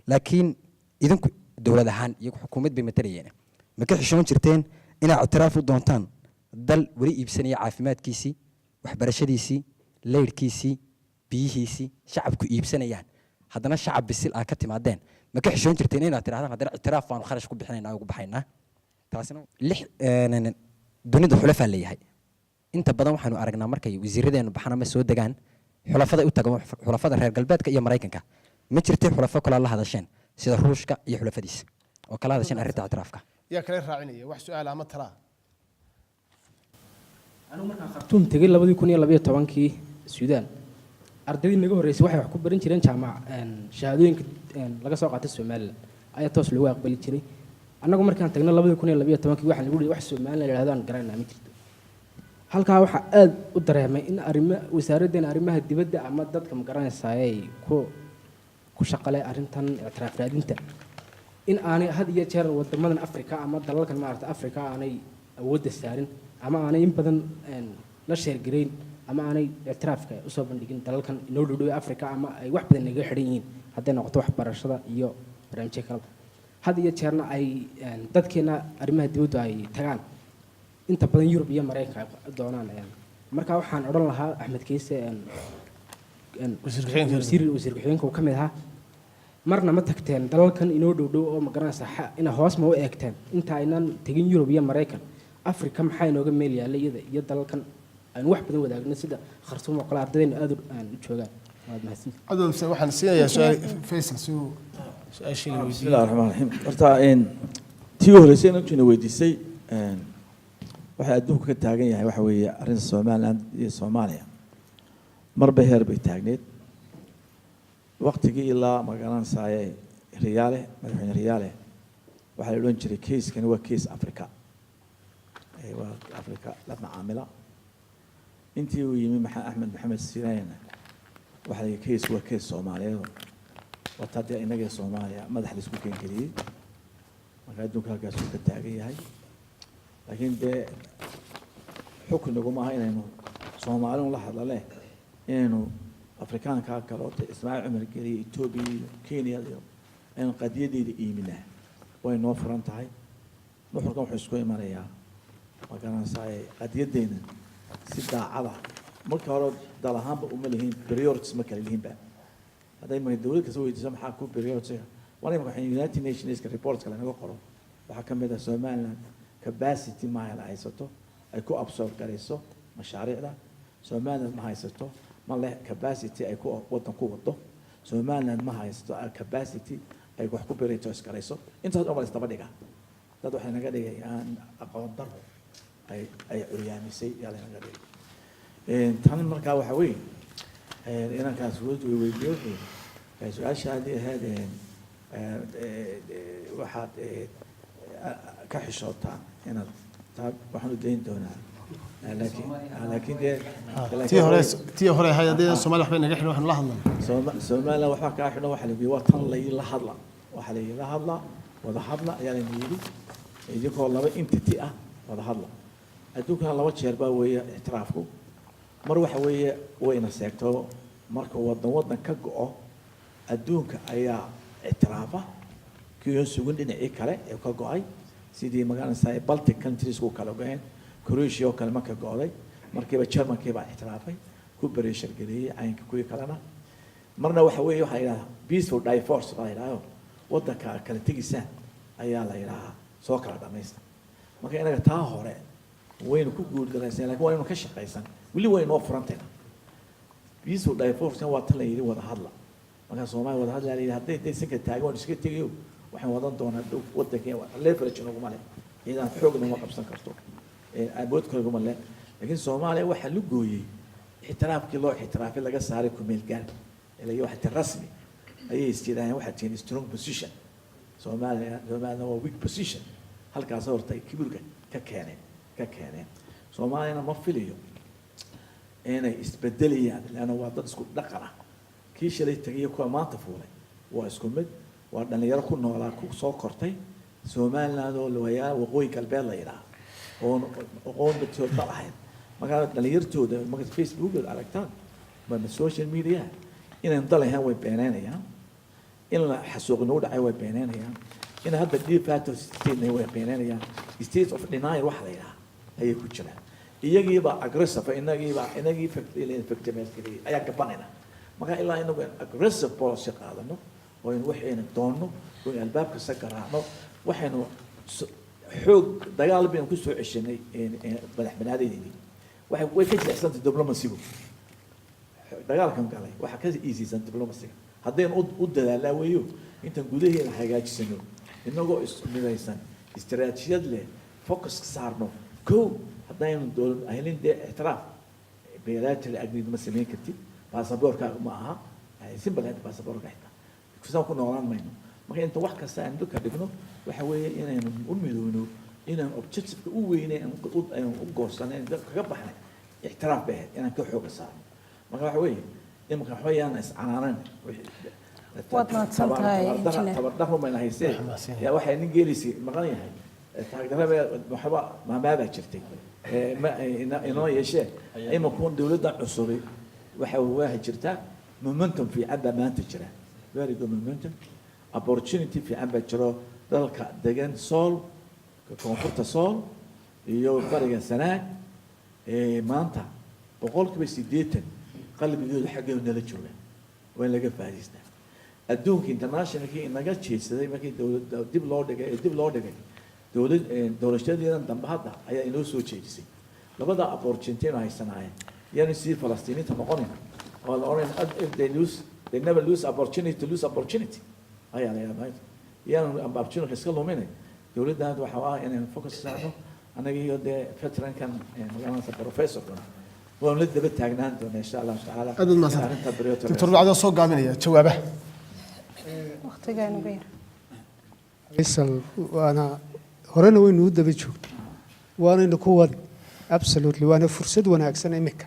laakiin idinku dowlad ahaan, iyagu xukuumad bay matalayeen, ma ka xishoon jirteen inaad ictiraaf u doontaan dal weli iibsanaya caafimaadkiisii, waxbarashadiisii, leyrhkiisii, biyihiisii, shacabku iibsanayaan, haddana shacab bisil aa ka timaadeen? Ma ka xishoon jirteen inaad tidhahdaan haddana ictiraaf baanu kharash ku bixinaynaa, ugu baxaynaa? Taasina lix dunida xulafaa leeyahay. Inta badan waxaanu aragnaa markay wasiiradeenu baxaan ama soo degaan, xulafada u tagaan, xulafada reer galbeedka iyo Maraykanka. Ma jirtay xulafo kaloo la hadasheen, sida Ruushka iyo xulafadiisa, oo kala hadasheen arrinta ictiraafka? Yaa kale raacinaya wax su-aal ama talaa? Anigu markaan Khartuum tegay 2012-kii Suudaan, ardaydii naga horreysay waxay wax ku baran jireen jaamac, shahaadooyinka laga soo qaatay Somaliland ayaa toos loogu aqbali jiray. Annagu markaan tagno 2012-kii, waxaan lagu yihi wax Somaliland la yidhahdo aan garanaa ma jirto. Halkaa waxaa aada u dareemay in arrimo wasaaraddeena arrimaha dibadda ama dadka, ma garanaysaa, ay ku shaqale arrintan ictiraaf raadinta, in aanay had iyo jeer wadamadan Africa ama dalalkan maaragta Africa aanay awoodda saarin ama aanay in badan la sheergareyn ama aanay ictiraafka usoo bandhigin dalalkan inoo dhowdhow Africa, ama ay wax badan naga xidhan yihiin, hadday noqoto waxbarashada iyo barnaamijyo kaleba. Had iyo jeerna ay dadkeena arrimaha dibaddu ay tagaan inta badan Yurub iyo Maraykanka ay doonaan. Marka waxaan odhan lahaa Axmed Keyse, wasiir ku-xigeenka uu ka mid ahaa, marna ma tagteen dalalkan inoo dhow dhow oo, ma garanaysaa, ina hoos ma u eegteen inta aynan tegin Yurub iyo Maraykan? Afrika maxaa inooga meel yaalla, iyada iyo dalalkan aynu wax badan wadaagno, sida Khartuum oo kale ardaydeenu aada u joogaan? Waad mahadsantihin. Cabdi, waxaan siinayaa su-aal Faysal si uu su-aashii la Bismi weydiiyo. Illahi raxmaan raxiim. Horta tii u horreysay inantiina weydiisay, waxay adduunku ka taagan yahay waxa weeye arrinta Somaliland iyo Soomaaliya. Marba heer bay taagneed waqtigii ilaa, magaranaysaye, Riyaale, madaxweyne Riyaale, waxaa la odhan jiray case-kani waa case Africa, waa Africa la macaamila. Intii uu yimi Axmed Maxamed Siinaayana waxaa la yidhi case waa case Soomaaliyeed, wata dee innaga Soomaaliya madax la isku keengeliyey. Marka adduunka halkaasuu ka taagan yahay, laakiin dee xuknigu maaha inaynu Soomaali un la hadlale, inaynu Afrikaanka kale oo dee Ismaaciil Cumar Geliye, Etoobiya iyo Kenya iyo aynu qadiyadeeda iiminaa way noo furan tahay. Nuxurkan wuxuu isku imanayaa, ma garanaysaa, qadiyadeena si daacada. Marka hore dal ahaanba uma lihiin priorities, ma kala lihiinba. Hadday marka dowlad kasta weydiiso maxaa ku priority, waa imika waxay United Nationska reportska lanaga qoro waxaa ka mid ah Somaliland capacity ma haysato ay ku absorb garayso mashaariicda. Somaliland ma haysato, ma leh capacity ay ku wadan ku wado. Somaliland ma haysato capacity ay wax ku prioritize garayso. Intaas oo bal isdaba dhiga, dad waxay naga dhigayaan aqoon darro ay curyaamisay yaa laynaga dhigay tan. Markaa waxa weeye inankaas weydiiye wuxuu su-aashaadii ahayd, waxaad ka xishootaan inaad taa waxaan u dayn doonaa, laakiin dee Tii hore ahayd haddii Soomaaliya waxbay naga xidhan, waxaanu la hadlana. Somaliland waxbaa kaa xidhan, waxaa lagu yidhi waa tan layla hadla, waxaa layila hadla, wada hadla ayaa layna yidhi, idinkoo laba entity ah wada hadla. Adduunkana laba jeer baa weeye ictiraafku. Mar waxa weeye wayna seegto, marka wadan wadan ka go'o adduunka ayaa ictiraafa kiyoon sugin dhinacii kale ee ka go'ay, sidii magaranaysaa Baltic countries ku kala go'een, Croatia oo kale marka go'day markiiba Germankii baa ictiraafay, ku pressure gareeyey caynka kuwii kalena. Marna waxa weeye waxaa la yidhahdaa peaceful divorce baa la yidhahdo, waddanka kala tegisaan ayaa la yidhahaa, soo kala dhamaysta. Marka inaga taa hore waynu ku guuldaraysan, lakin waa inuu ka shaqaysan, weli way noo furantayna. Peaceful divorce waa tan la yidhi wada hadla. Marka Soomaaliya wada hadla la yidhi, hadday day sanka taagan waan iska tegayo, waxaan wadan doonaa dhow waddankeen, leverage naguma leh, ciidan xoog naguma qabsan karto, awood kale leh. Laakiin Soomaaliya waxaa la gooyey ictiraafkii loo ictiraafay, laga saaray kumeel gaar ilaa waxa ti rasmi ayay is yidhaaheen, waxaa tihiin strong position, Soomaaliya Soomaalina waa weak position. Halkaas horta ay kibirka ka keeneen. Soomaaliyana ma filayo inay isbedelayaan, leanna waa dad isku dhaqan ah. Kii shalay tegay kuwa maanta fuulay waa isku mid, waa dhalinyaro ku noolaa, ku soo kortay Somaliland oo lawayaa Waqooyi Galbeed la yidhaha, oon aqoon batooda lahayn. Markaa dhalinyartooda marka Facebookood aragtaan ama social media, inaan dal ahayn way beeneynayaan, in la xasuuq nagu dhacay way beeneynayaan, in hadda de facto state way beeneynayaan. State of denial waxa la yidhaha ayay ku jiraan. Iyagiiba aggressive, inagiiba inagii victimize ayaa gabanayna. Marka ilaa inagu aggressive policy qaadano oo aynu waxaynu doonno oo aynu albaab kasta garaacno, waxaynu xoog dagaal baynu kusoo ceshanay madax banaadeedii. Waxay way ka jilecsantay diplomacy-gu. Dagaalkan galay waxaa ka easy-san diplomacy-ga haddaynu u dadaalaa weeyo, intaan gudaheena hagaajisano, inagoo ismidaysan, istaraatiijiyad leh, focus saarno. Kow, haddaynu doon helin dee ictiraaf, bilateral agreement ma samayn kartid, baasaboorkaaga ma aha simple, hadda baasaboorka xitaa kusaan ku noolaan mayno. Marka inta wax kasta aan dhulka dhigno, waxa weeye inaynu u midowno, inaan objectiveka u weynay aynu u goosanay kaga baxnay ictiraaf bay ahayd inaan ka xooga saarno. Marka waxa weeye imika waxba yaan iscanaanan. Waad mahadsan tahay, engineer. Tabardaro bayna haysteen yaa waxay nin geelisi maqan yahay taagdaraba waxba maamaabaa jirtay. Ma inoo yeeshee imakuun dowladda cusubi waxa waa jirtaa momentum fiican baa maanta jira, very good momentum, opportunity fiican baa jiro. Dalka degan Sool, koonfurta Sool iyo bariga Sanaag, maanta 80% qalbigooda xaggeedu nala jooga. Waa in laga faa'iidaystaa adduunka internationalkii inaga jeedsaday markii dowladda dib loo dhigay ee dib loo dhigay dowlad doorashadeedan dambe hadda ayaa inoo soo jeedisay labada opportunity aynu haysanaayeen. Yaanu sidii Falastiiniinta noqonin oo la odhan if they lose, they never lose opportunity to lose opportunity ayaa la yidhahdaa. Yaanu opportunity iska luminay. Dowladda hadda waxa ah inaynu focus saarno annaga iyo dee veterankan magaranaysa professorkuna waanu la daba taagnaan doonaa insha Allahu tacaala. Aad baad mahadsan. Arrinta priority. Doctor Bacdo, soo gaabinaya jawaabaha. Waqtigaanu ga yar. Faysal, waana horena waynu u daba joognay, waanaynu ku wadi, absolutely. Waana fursad wanaagsan iminka,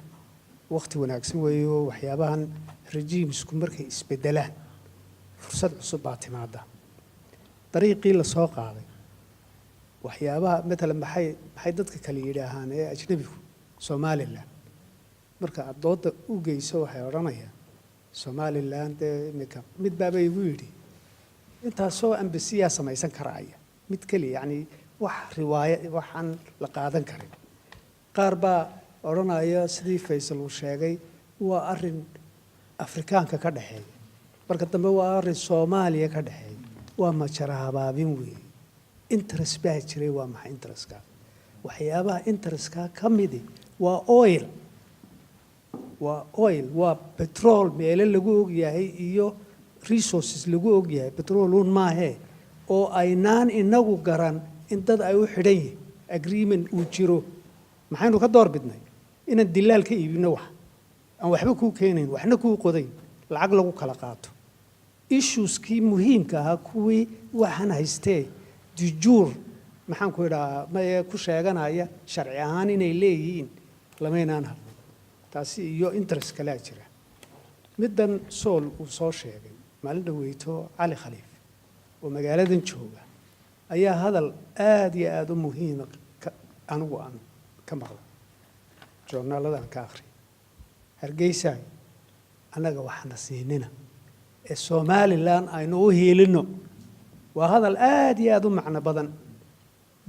waqti wanaagsan weeyo. Waxyaabahan regimesku markay isbedelaan fursad cusub baa timaada. Dariiqii la soo qaaday waxyaabaha matalan maxay dadka kale yidhaahaan ee ajnabigu Somaliland marka aad dooda u geyso, waxay odhanayaan Somaliland dee iminka mid baaba igu yidhi intaasoo embassyyaa samaysan karaya mid keliya, yacni wax riwaaya waxaan la qaadan karin. Qaar baa odhanaya sidii Faysal uu sheegay, waa arrin Afrikaanka ka dhexeeya, marka dambe waa arrin Soomaaliya ka dhexeeya, waa majara habaabin weeye. Interest baa jiray. Waa maxay interestka? Waxyaabaha interestka ka midi waa oil, waa oil, waa petrol, meelo lagu ogyahay iyo resources lagu ogyahay, petrol uun maahee, oo aynaan inagu garan in dad ay u xidhan yihiin agreement uu jiro. Maxaynu ka door bidnay? Inaan dilaal ka iibino wax aan waxba kuu keenayn, waxna kuu qodayn, lacag lagu kala qaato. Issueskii muhiimka ahaa, kuwii waxaan haystee de jure, maxaan ku idhahaa, maye ku sheeganaya sharci ahaan inay leeyihiin, lamaynaan hadlin taasi. Iyo interest kalea jira. Middan Sool uu soo sheegay maalin dhaweyto, Cali Khaliif oo magaaladan jooga ayaa hadal aada iyo aada u muhiima anigu aan ka maqlay joornaaladan ka akhriyay: Hargeysa annaga waxna siinina ee Somaliland aynu u hiilino. Waa hadal aada iyo aada u macno badan.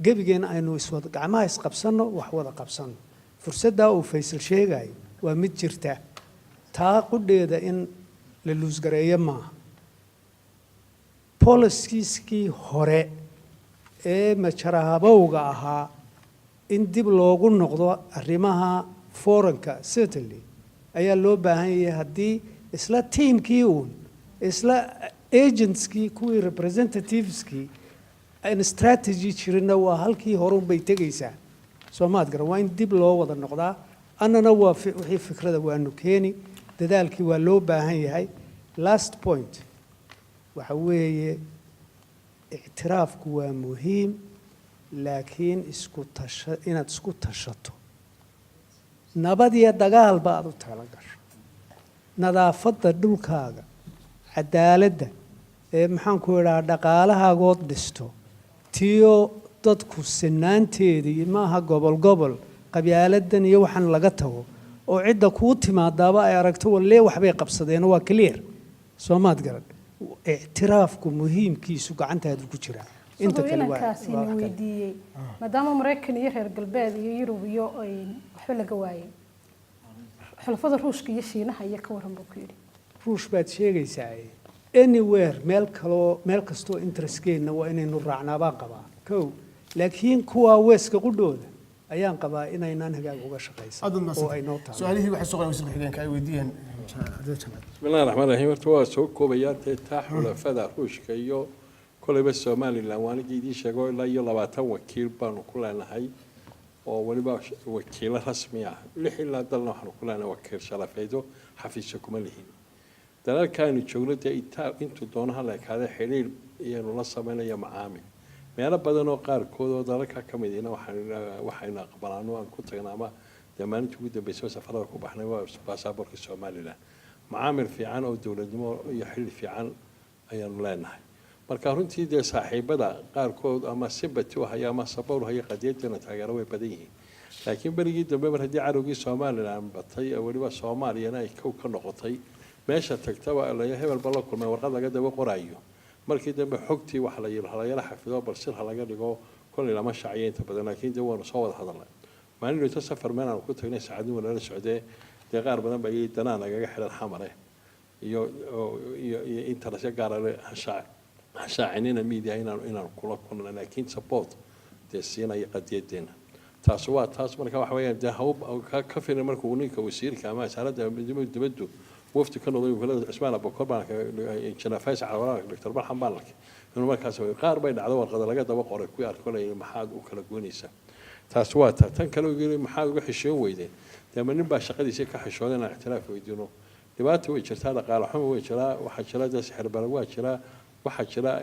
Gebigeenna aynu iswada gacmaha isqabsanno, wax wada qabsanno. Fursaddaa uu Faysal sheegayo waa mid jirta, taa qudheeda in la lose gareeyo maaha. Policieskii hore ee majarahabowga ahaa in dib loogu noqdo arrimaha foreignka certainly ayaa loo baahan yahay. Haddii isla tiimkii uun, isla agentskii, kuwii representativeskii aan strategy jirinna, waa halkii horun bay tegaysaa. Soo maad garan? Waa in dib loo wada noqdaa. Annana waa wixii fikrada waanu keeni, dadaalkii waa loo baahan yahay. Last point waxa weeye, ictiraafku waa muhiim, laakiin isku tasha, inaad isku tashato, nabad iyo dagaalba aad u tala gasho, nadaafadda dhulkaaga, cadaaladda ee maxaan ku idhaha, dhaqaalahaagood dhisto, tiyo dadku sinaanteedii maaha gobol gobol, qabyaaladan iyo waxaan laga tago, oo cidda kuu timaadaaba ay aragto wallee waxbay qabsadeen, waa clear. Soo maad garan? Ictiraafku muhiimkiisu gacantaadu ku jiraa. Inta siduu kale waa inankaasi waa na wax kale. Weydiiyey maadaama Maraykan iyo reer galbeed iyo Yurub iyo ay waxba laga waayay, xulafada Ruushka iyo Shiinaha iyo ka waran buu ku yidhi. Ruush baad sheegaysaa. Anywhere, meel kaloo, meel kastoo interestkeenna waa inaynu raacnaa baan qabaa kow, laakiin kuwaa weeska qudhooda ayaan qabaa inaynaan hagaag uga shaqaysan Aad baad oo ay noo mahadsantahay. taalo. Su-aalihii waxay soo qoreen wasiir ku-xigeenka ay weydiiyeen Cabdilla Jamaal. Bismi illahi raxmaan raxiim. Horta waa soo koobayaa dee taa xulafada Ruushka iyo koleyba Somaliland waa anigii idiin sheego, ilaa iyo 20 wakiil baanu ku leenahay oo weliba wakiilo rasmi ah. Lix ilaa dalna waxaanu ku leenahay wakiil sharafeedo, xafiisyo kuma lihin. Dalalkaanu joogno dee intuu doono ha la ekaade xidhiir iyaynu la samaynaya macaamil meelo badan oo qaarkood oo dalalka ka mid ihna waxaynu aqbalaano aan ku tagna ama dee maalintii ugu dambeysay safarada ku baxnay waa baasaboorka Somaliland. Macaamil fiican oo dowladnimo iyo xilli fiican ayaanu leenahay. Marka runtii dee saaxiibada qaarkood ama sympathy u haya ama support u haya qadiyadeena taageero way badan yihiin, laakiin berigii dambe mar haddii cadowgii Somaliland batay oo weliba Soomaaliyana ay kow ka noqotay, meesha tagtaba la hebelba la kulmay, warqad laga daba qoraayo. Markii dambe xogtii waxa la yidhi halayala xafido, bal sir ha laga dhigo, kolley lama shaciyo inta badan, laakiin dee waanu soo wada hadalnay. Maalin dhowto safar meel aanu ku tagnay saacadin waa nala socdee, dee qaar badan baa yidhi danaa nagaga xidhan Xamare iyo interestyo gaara leh, hashaacinina media inaanu kula kulna, laakiin support dee siinaya qadiyadeena. Taas waa taas. Marka waxa weeyaan dee haw ka filan markuu ninka wasiirka ama wasaaradda dibaddu wafdi ka noqday wakiilada Cismaan Abukor baan, Injineer Faysal Cali, Dr. Barxan baan arkay inuu markaas qaar bay dhacdo warqada laga daba qoray kuwii arko maxaad u kala goynaysaa. Taas waa taa. Tan kale uu yiri maxaad uga xishoon weydeen? Dee ma nin baa shaqadiisii ka xishooday inaan ictiraaf weydiino? Dhibaata way jirtaa, dhaqaale xumo way jiraa, waxaa jira dee sixir barar waa jiraa, waxaa jira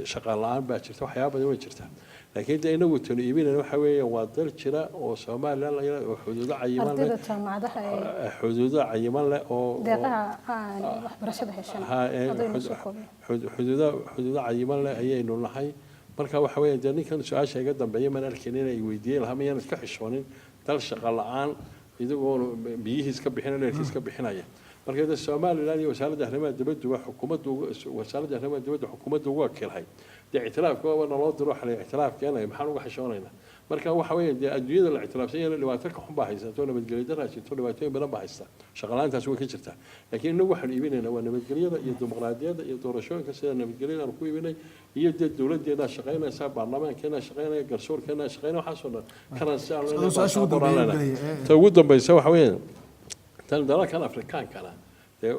shaqaan la-aan baa jirta, waxyaaba badan way jirtaa, laakiin dee inagu tanu iibinayna waxa weeye waa dal jira oo Somaliland la yidhahdo oo xuduudo cayiman leh, ardayda jaamacadaha ee xuduudo cayiman leh oo deeqaha aan waxbarashada heshan haddaynu soo koobno. Xuduudo cayiman leh ayaynu nahay. Marka waxa weeye dee ninkan su-aasha iga dambeeya maan arkin inay weydiiyeen lahaa mayaan iska xishoonin dal shaqa la-aan idagoon biyihiis ka bixinaya, leerkiis ka bixinaya. Marka dee Somaliland iyo wasaaradda arrimaha dibadda xukuumadda, wasaaradda arrimaha dibadda xukuumadda ugu wakiilhay dee ictiraafka waaba naloo diro, waxa la ictiraaf keenaya, maxaan uga xishoonaynaa? Marka waxa weeye dee adduunyada la ictiraafsan yahay dhibaato ka xun baa haysato, nabadgelyo daraa jirto, dhibaatooyin badan baa haysta, shaqo la'aantaas way ka jirtaa, laakiin inagu waxaanu iibinaynaa waa nabadgelyada iyo dimuqraadiyadda iyo doorashooyinka. Sida nabadgelyada aanu ku iibinay iyo dee dowladdeedaa shaqaynaysa, baarlamaankeenaa shaqaynaya, garsoorkeenaa shaqaynaya, waxaasoo dhan currency aan leenahay, Su-aasha ugu baasaboor aan dambeeya leenahay. gelaya, Ta ugu dambaysa waxa weeye tan dalalkan Afrikaankana dee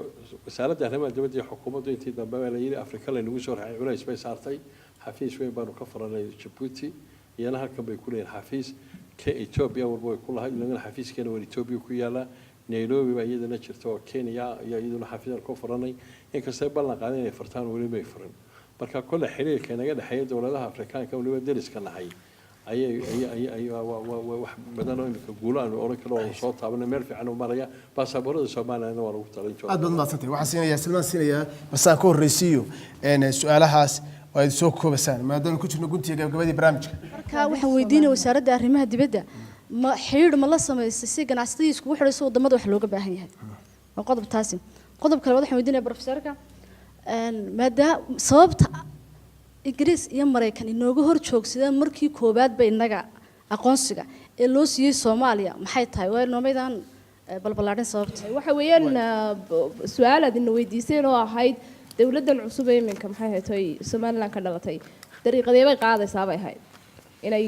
wasaaradda arrimaha dibadda iyo xukuumaddu intii dambe baa la yidhi Afrika laynagu soo raacay, culays bay saartay. Xafiis weyn baanu ka furanay Jabuuti, iyana halkan bay ku leeyihin xafiis ka Ethiopia walba way ku lahayd, inagana xafiiskeena waa Ethiopia ku yaalaa. Nairobi baa iyadana jirta oo Kenya ayaa iyaduna xafiisaan ku furanay, inkastay ballan qaadeen inay furtaan, weli may furin. Marka kolle xiriirka inaga dhexeeya dowladaha Afrikaanka, weliba deriska nahay, ayay ay ay waa wax badan oo imika guulo aanu oran karo oo soo taabanay, meel fiican u maraya. Baasaboorada Soomaaliyana waa lagu talin Aad baad umahadsantay. Waxaan siinayaa Salmaan, siinayaa balse aan ka horreysiiyo su-aalahaas oo aad soo koobasaan maadaama ku jirno guntiga gabagabadii barnaamijka. Marka waxaan weydiinaya wasaaradda arrimaha dibadda, ma xidhiidh ma la samaysay si ganacsatadii iskugu xidhayso wadamada wax looga baahan yahay? Waa qodob taasi. Qodobka labaad waxaan weydiinaya professorka, maadaama sababta Ingiriis iyo Maraykan inooga hor joogsadeen markii koowaad ba innaga aqoonsiga ee loo siiyey Soomaaliya maxay tahay? Waa noomaydaan balballaadhin sababta. Waxa weeyaan su-aal aad ina weydiiseen oo ahayd dowladdan cusub ee iminka maxay ahayd oy Somaliland ka dhalatay dariiqadee bay qaadaysaa bay ahayd inay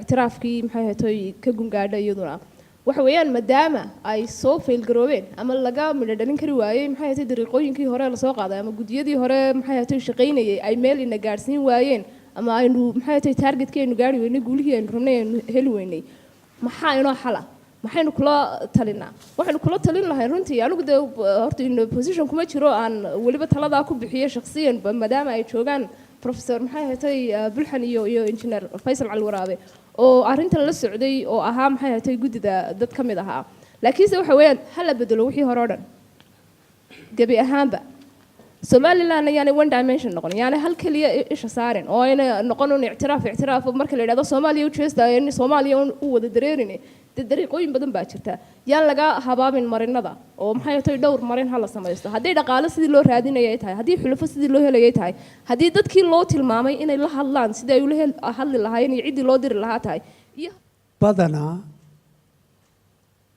ictiraafkii maxay ahayd oy ka gungaadho. Iyaduna waxa weeyaan maadaama ay soo failgaroobeen ama laga midho dhalin kari waayey maxay ahayd dariiqooyinkii hore lasoo qaaday ama guddiyadii hore maxay ahayd shaqaynayay ay meel ina gaadhsiin waayeen ama aynu maxay ahayd targetkii aynu gaari weynay, guulihii aynu rabnay aynu heli weynay, maxaa inoo xala? Maxaynu kula talinaa? Waxaynu kula talin lahay runtii, anigu dee horta in position kuma jiro aan weliba taladaa ku bixiyo shakhsiyan, maadaama ay joogaan professor maxay ahaatay Bulxan iyo engineer Faysal Cali Waraabe oo arrintan la socday oo ahaa maxay ahaatay guddida dad ka mid ahaa. Laakiinse waxa weeyaan ha la bedelo wixii hore oo dhan gebi ahaanba. Somaliland yaanay one dimension noqon, yaanay hal keliya isha saarin oo ayna noqon un ictiraaf ictiraaf. Marka la yidhahdo Soomaaliya u jeesta in Soomaaliya un u wada dareerin, dee dariiqooyin badan baa jirta. Yaan laga habaabin marinada oo maxay tahay dhowr marin ha la samaysto, haddii dhaqaale sidii loo raadinayay tahay, haddii xulufo sidii loo helayay tahay, haddii dadkii loo tilmaamay inay la hadlaan sidii ay ula hadli lahaayeen iyo ciddii loo diri lahaa tahay iyo Badanaa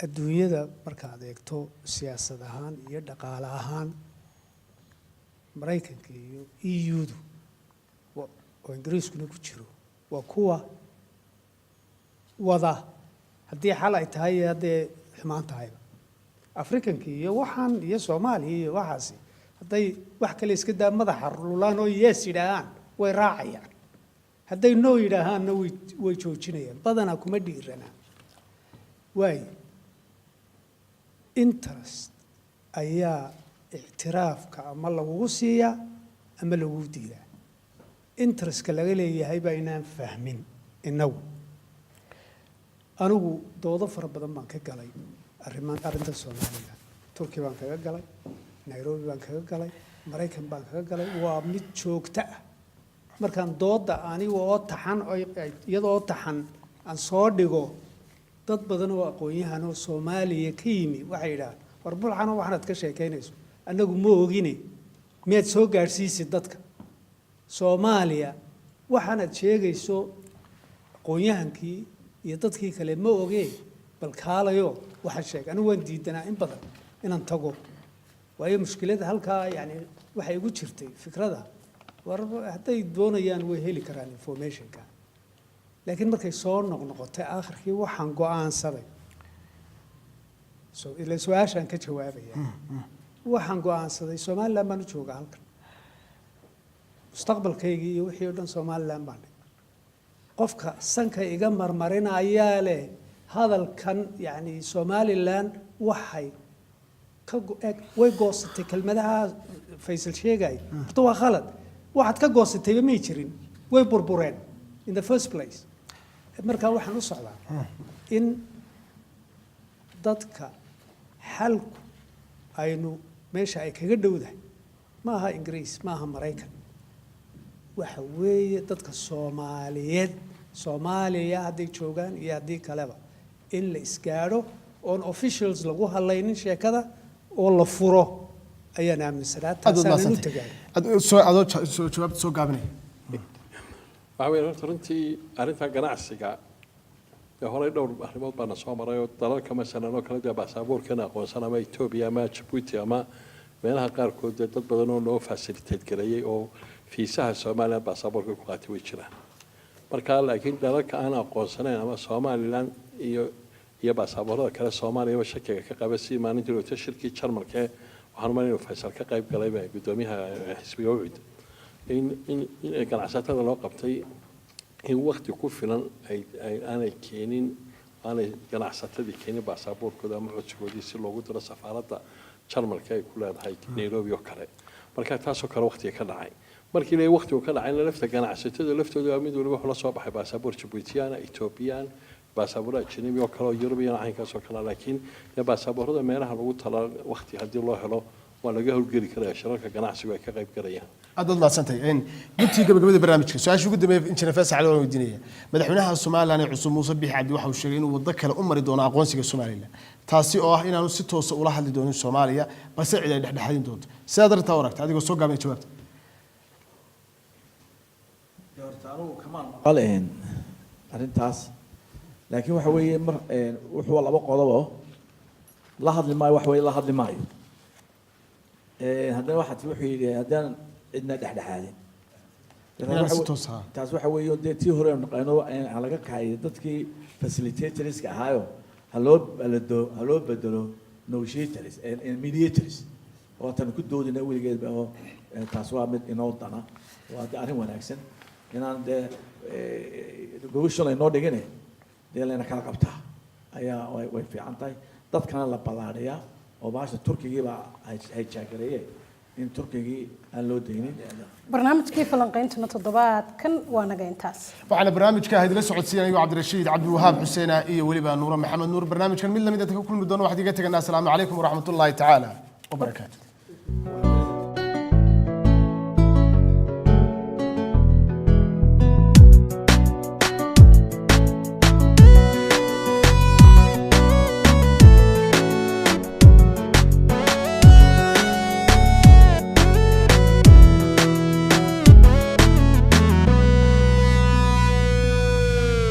adduunyada markaad eegto siyaasad ahaan iyo dhaqaale ahaan, Maraykanka iyo EU-du oo Ingiriiskuna ku jiro waa kuwa wada haddii xal ay tahay iyo haddee xumaan tahayba. Afrikanka iyo waxaan iyo Soomaaliya iyo waxaasi hadday wax kale iska daa madaxa lulaan oo yes yidhaahaan way raacayaan, hadday no yidhaahaanna way joojinayaan. Badanaa kuma dhiiranaa waayo interest ayaa ictiraafka ama lagugu siiyaa. Ama lagu diidaa? Interestka laga leeyahay baa inaan fahmin innagu. Anigu doodo fara badan baan ka galay arrimaan arrinta Soomaaliya. Turki baan kaga galay, Nairobi baan kaga galay, Maraykan baan kaga galay. Waa mid joogto ah. Markaan dooda aniga oo taxan iyadoo taxan aan soo dhigo, dad badan oo aqoon-yahan oo Soomaaliya ka yimi waxay yidhahaan, "War Bulxano, waxaanaad ka sheekaynayso annagu ma ogine, miyaad soo gaadhsiisid dadka Soomaaliya? Waxaanaad sheegayso aqoon-yahankii iyo dadkii kale ma ogee, bal kaalayo." Waxaan sheegay, anigu waan diidanaa in badan inaan tago, waayo mushkilada halkaa yani waxay igu jirtay fikrada, war hadday doonayaan way heli karaan informationka. Laakiin markay soo noqnoqotay, aakhirkii waxaan go'aansaday, so ila su-aashaan ka jawaabaya, waxaan go'aansaday Somaliland baan u joogaa halkan, mustaqbalkaygii iyo wixii o dhan Somaliland baan dhigay. Qofka sanka iga marmarinayaa leh hadalkan, yacni Somaliland waxay ka eg way goosatay, kelmadaha Faysal sheegay horta waa khalad. Waxaad ka goosatayba may jirin, way burbureen in the first place. Markaa waxaan u socdaa in dadka xalku aynu meesha ay kaga dhowdahay ma aha Ingiriis, ma aha Maraykan, waxa weeye dadka Soomaaliyeed, Soomaaliya hadday joogaan iyo haddii kaleba, in la isgaadho oon officials lagu hadlaynin sheekada oo la furo ayaan aaminsanaa. Aad baad taasaanan u mahadsantay. tagay. Adoo jawaabta soo gaabinaya. Waxa weeye horta runtii arrinta ganacsiga dee horey dhowr arrimood baana soo maray oo dalalka masalan oo kale dee baasaboorkeena aqoonsan, ama Etoobiya ama Jabuuti ama meelaha qaarkood, dee dad badan oo noo facilitate gareeyey oo fiisaha Somaliland baasaboorka ku qaatay way jiraan. Marka laakiin dalalka aan aqoonsanayn ama Somaliland iyo baasaboorada kale Soomaaliyaba shakiga ka qaba, si maalintii roota shirkii Jarmalka ee waxaan umalay inuu Faysal ka qayb galay ba guddoomiyaha xisbiga UCID, in ganacsatada loo qabtay in wakti ku filan ay aanay keenin, aanay ganacsatadii keenin baasaboorkooda ama codsigoodii si loogu diro safaaradda Jarmalka ay ku leedahay Nairobi oo kale. Marka taasoo kale waktiga ka dhacay, markii la waqtigu ka dhacayna, lafta ganacsatada laftooda waa mid waliba wuxuu la soo baxay baasaboor Jabuutiyana, Ethoobiyan, baasaboor ajnabi oo kale oo Yurubiyan, caynkaas oo kale. Laakiin dee baasaboorada meelaha lagu tala waqti haddii loo helo waa laga howlgeli karaya, shirarka ganacsigu ay ka qayb galayaan. Aad baad mahadsantahay. Guntii gabagabada barnaamijka, su-aasha ugu dambeeya Injineer Faysal Cali waan weydiinaya. Madaxweynaha Somaliland ee cusub Muuse Biixi Cabdi waxa uu sheegay inuu waddo kale u mari doono aqoonsiga Somaliland, taasi oo ah inaanu si toosa ula hadli doonin Soomaaliya, balse cid ay dhexdhexaadin doonto. Sidaad arrintaa u aragta, adigoo soo gaabinaya jawaabta? Horta anigu kamaan maqal arrintaas, laakiin waxa weeye mar wuxuu laba qodobo la hadli maayo, wax weeye la hadli maayo. Haddana waxaa wuxuu yidhi haddaan cidna dhexdhexaadin. Inaan si toos ah. Taas waxa weeye dee tii hore aynu naqaano, ha laga kaxayo dadkii facilitatorska ahaayo, haloo balado, haloo bedelo negotiators and mediators oo tan ku doodina weligeedba oo taas waa mid inoo dana, waa dee arrin wanaagsan inaan dee gogosha laynoo dhigine dee layna kala qabtaa ayaa way fiican tahay, dadkana la ballaadhiyaa oo bahasha Turkigii baa hijaagareeye, in Turkigii aan loo daynin. Barnaamijkii falanqayntuna toddobaadkan waa naga intaas. Waxaana barnaamijka idila socodsiinaya anigoo Cabdirashiid Cabdiwahaab Xuseena iyo weliba Nuura Maxamed Nuur. Barnaamijkan mid lamid inta ka kulmi doono waxaad iga teganaa asalaamu calaykum waraxmatullaahi tacaala wabarakaatu.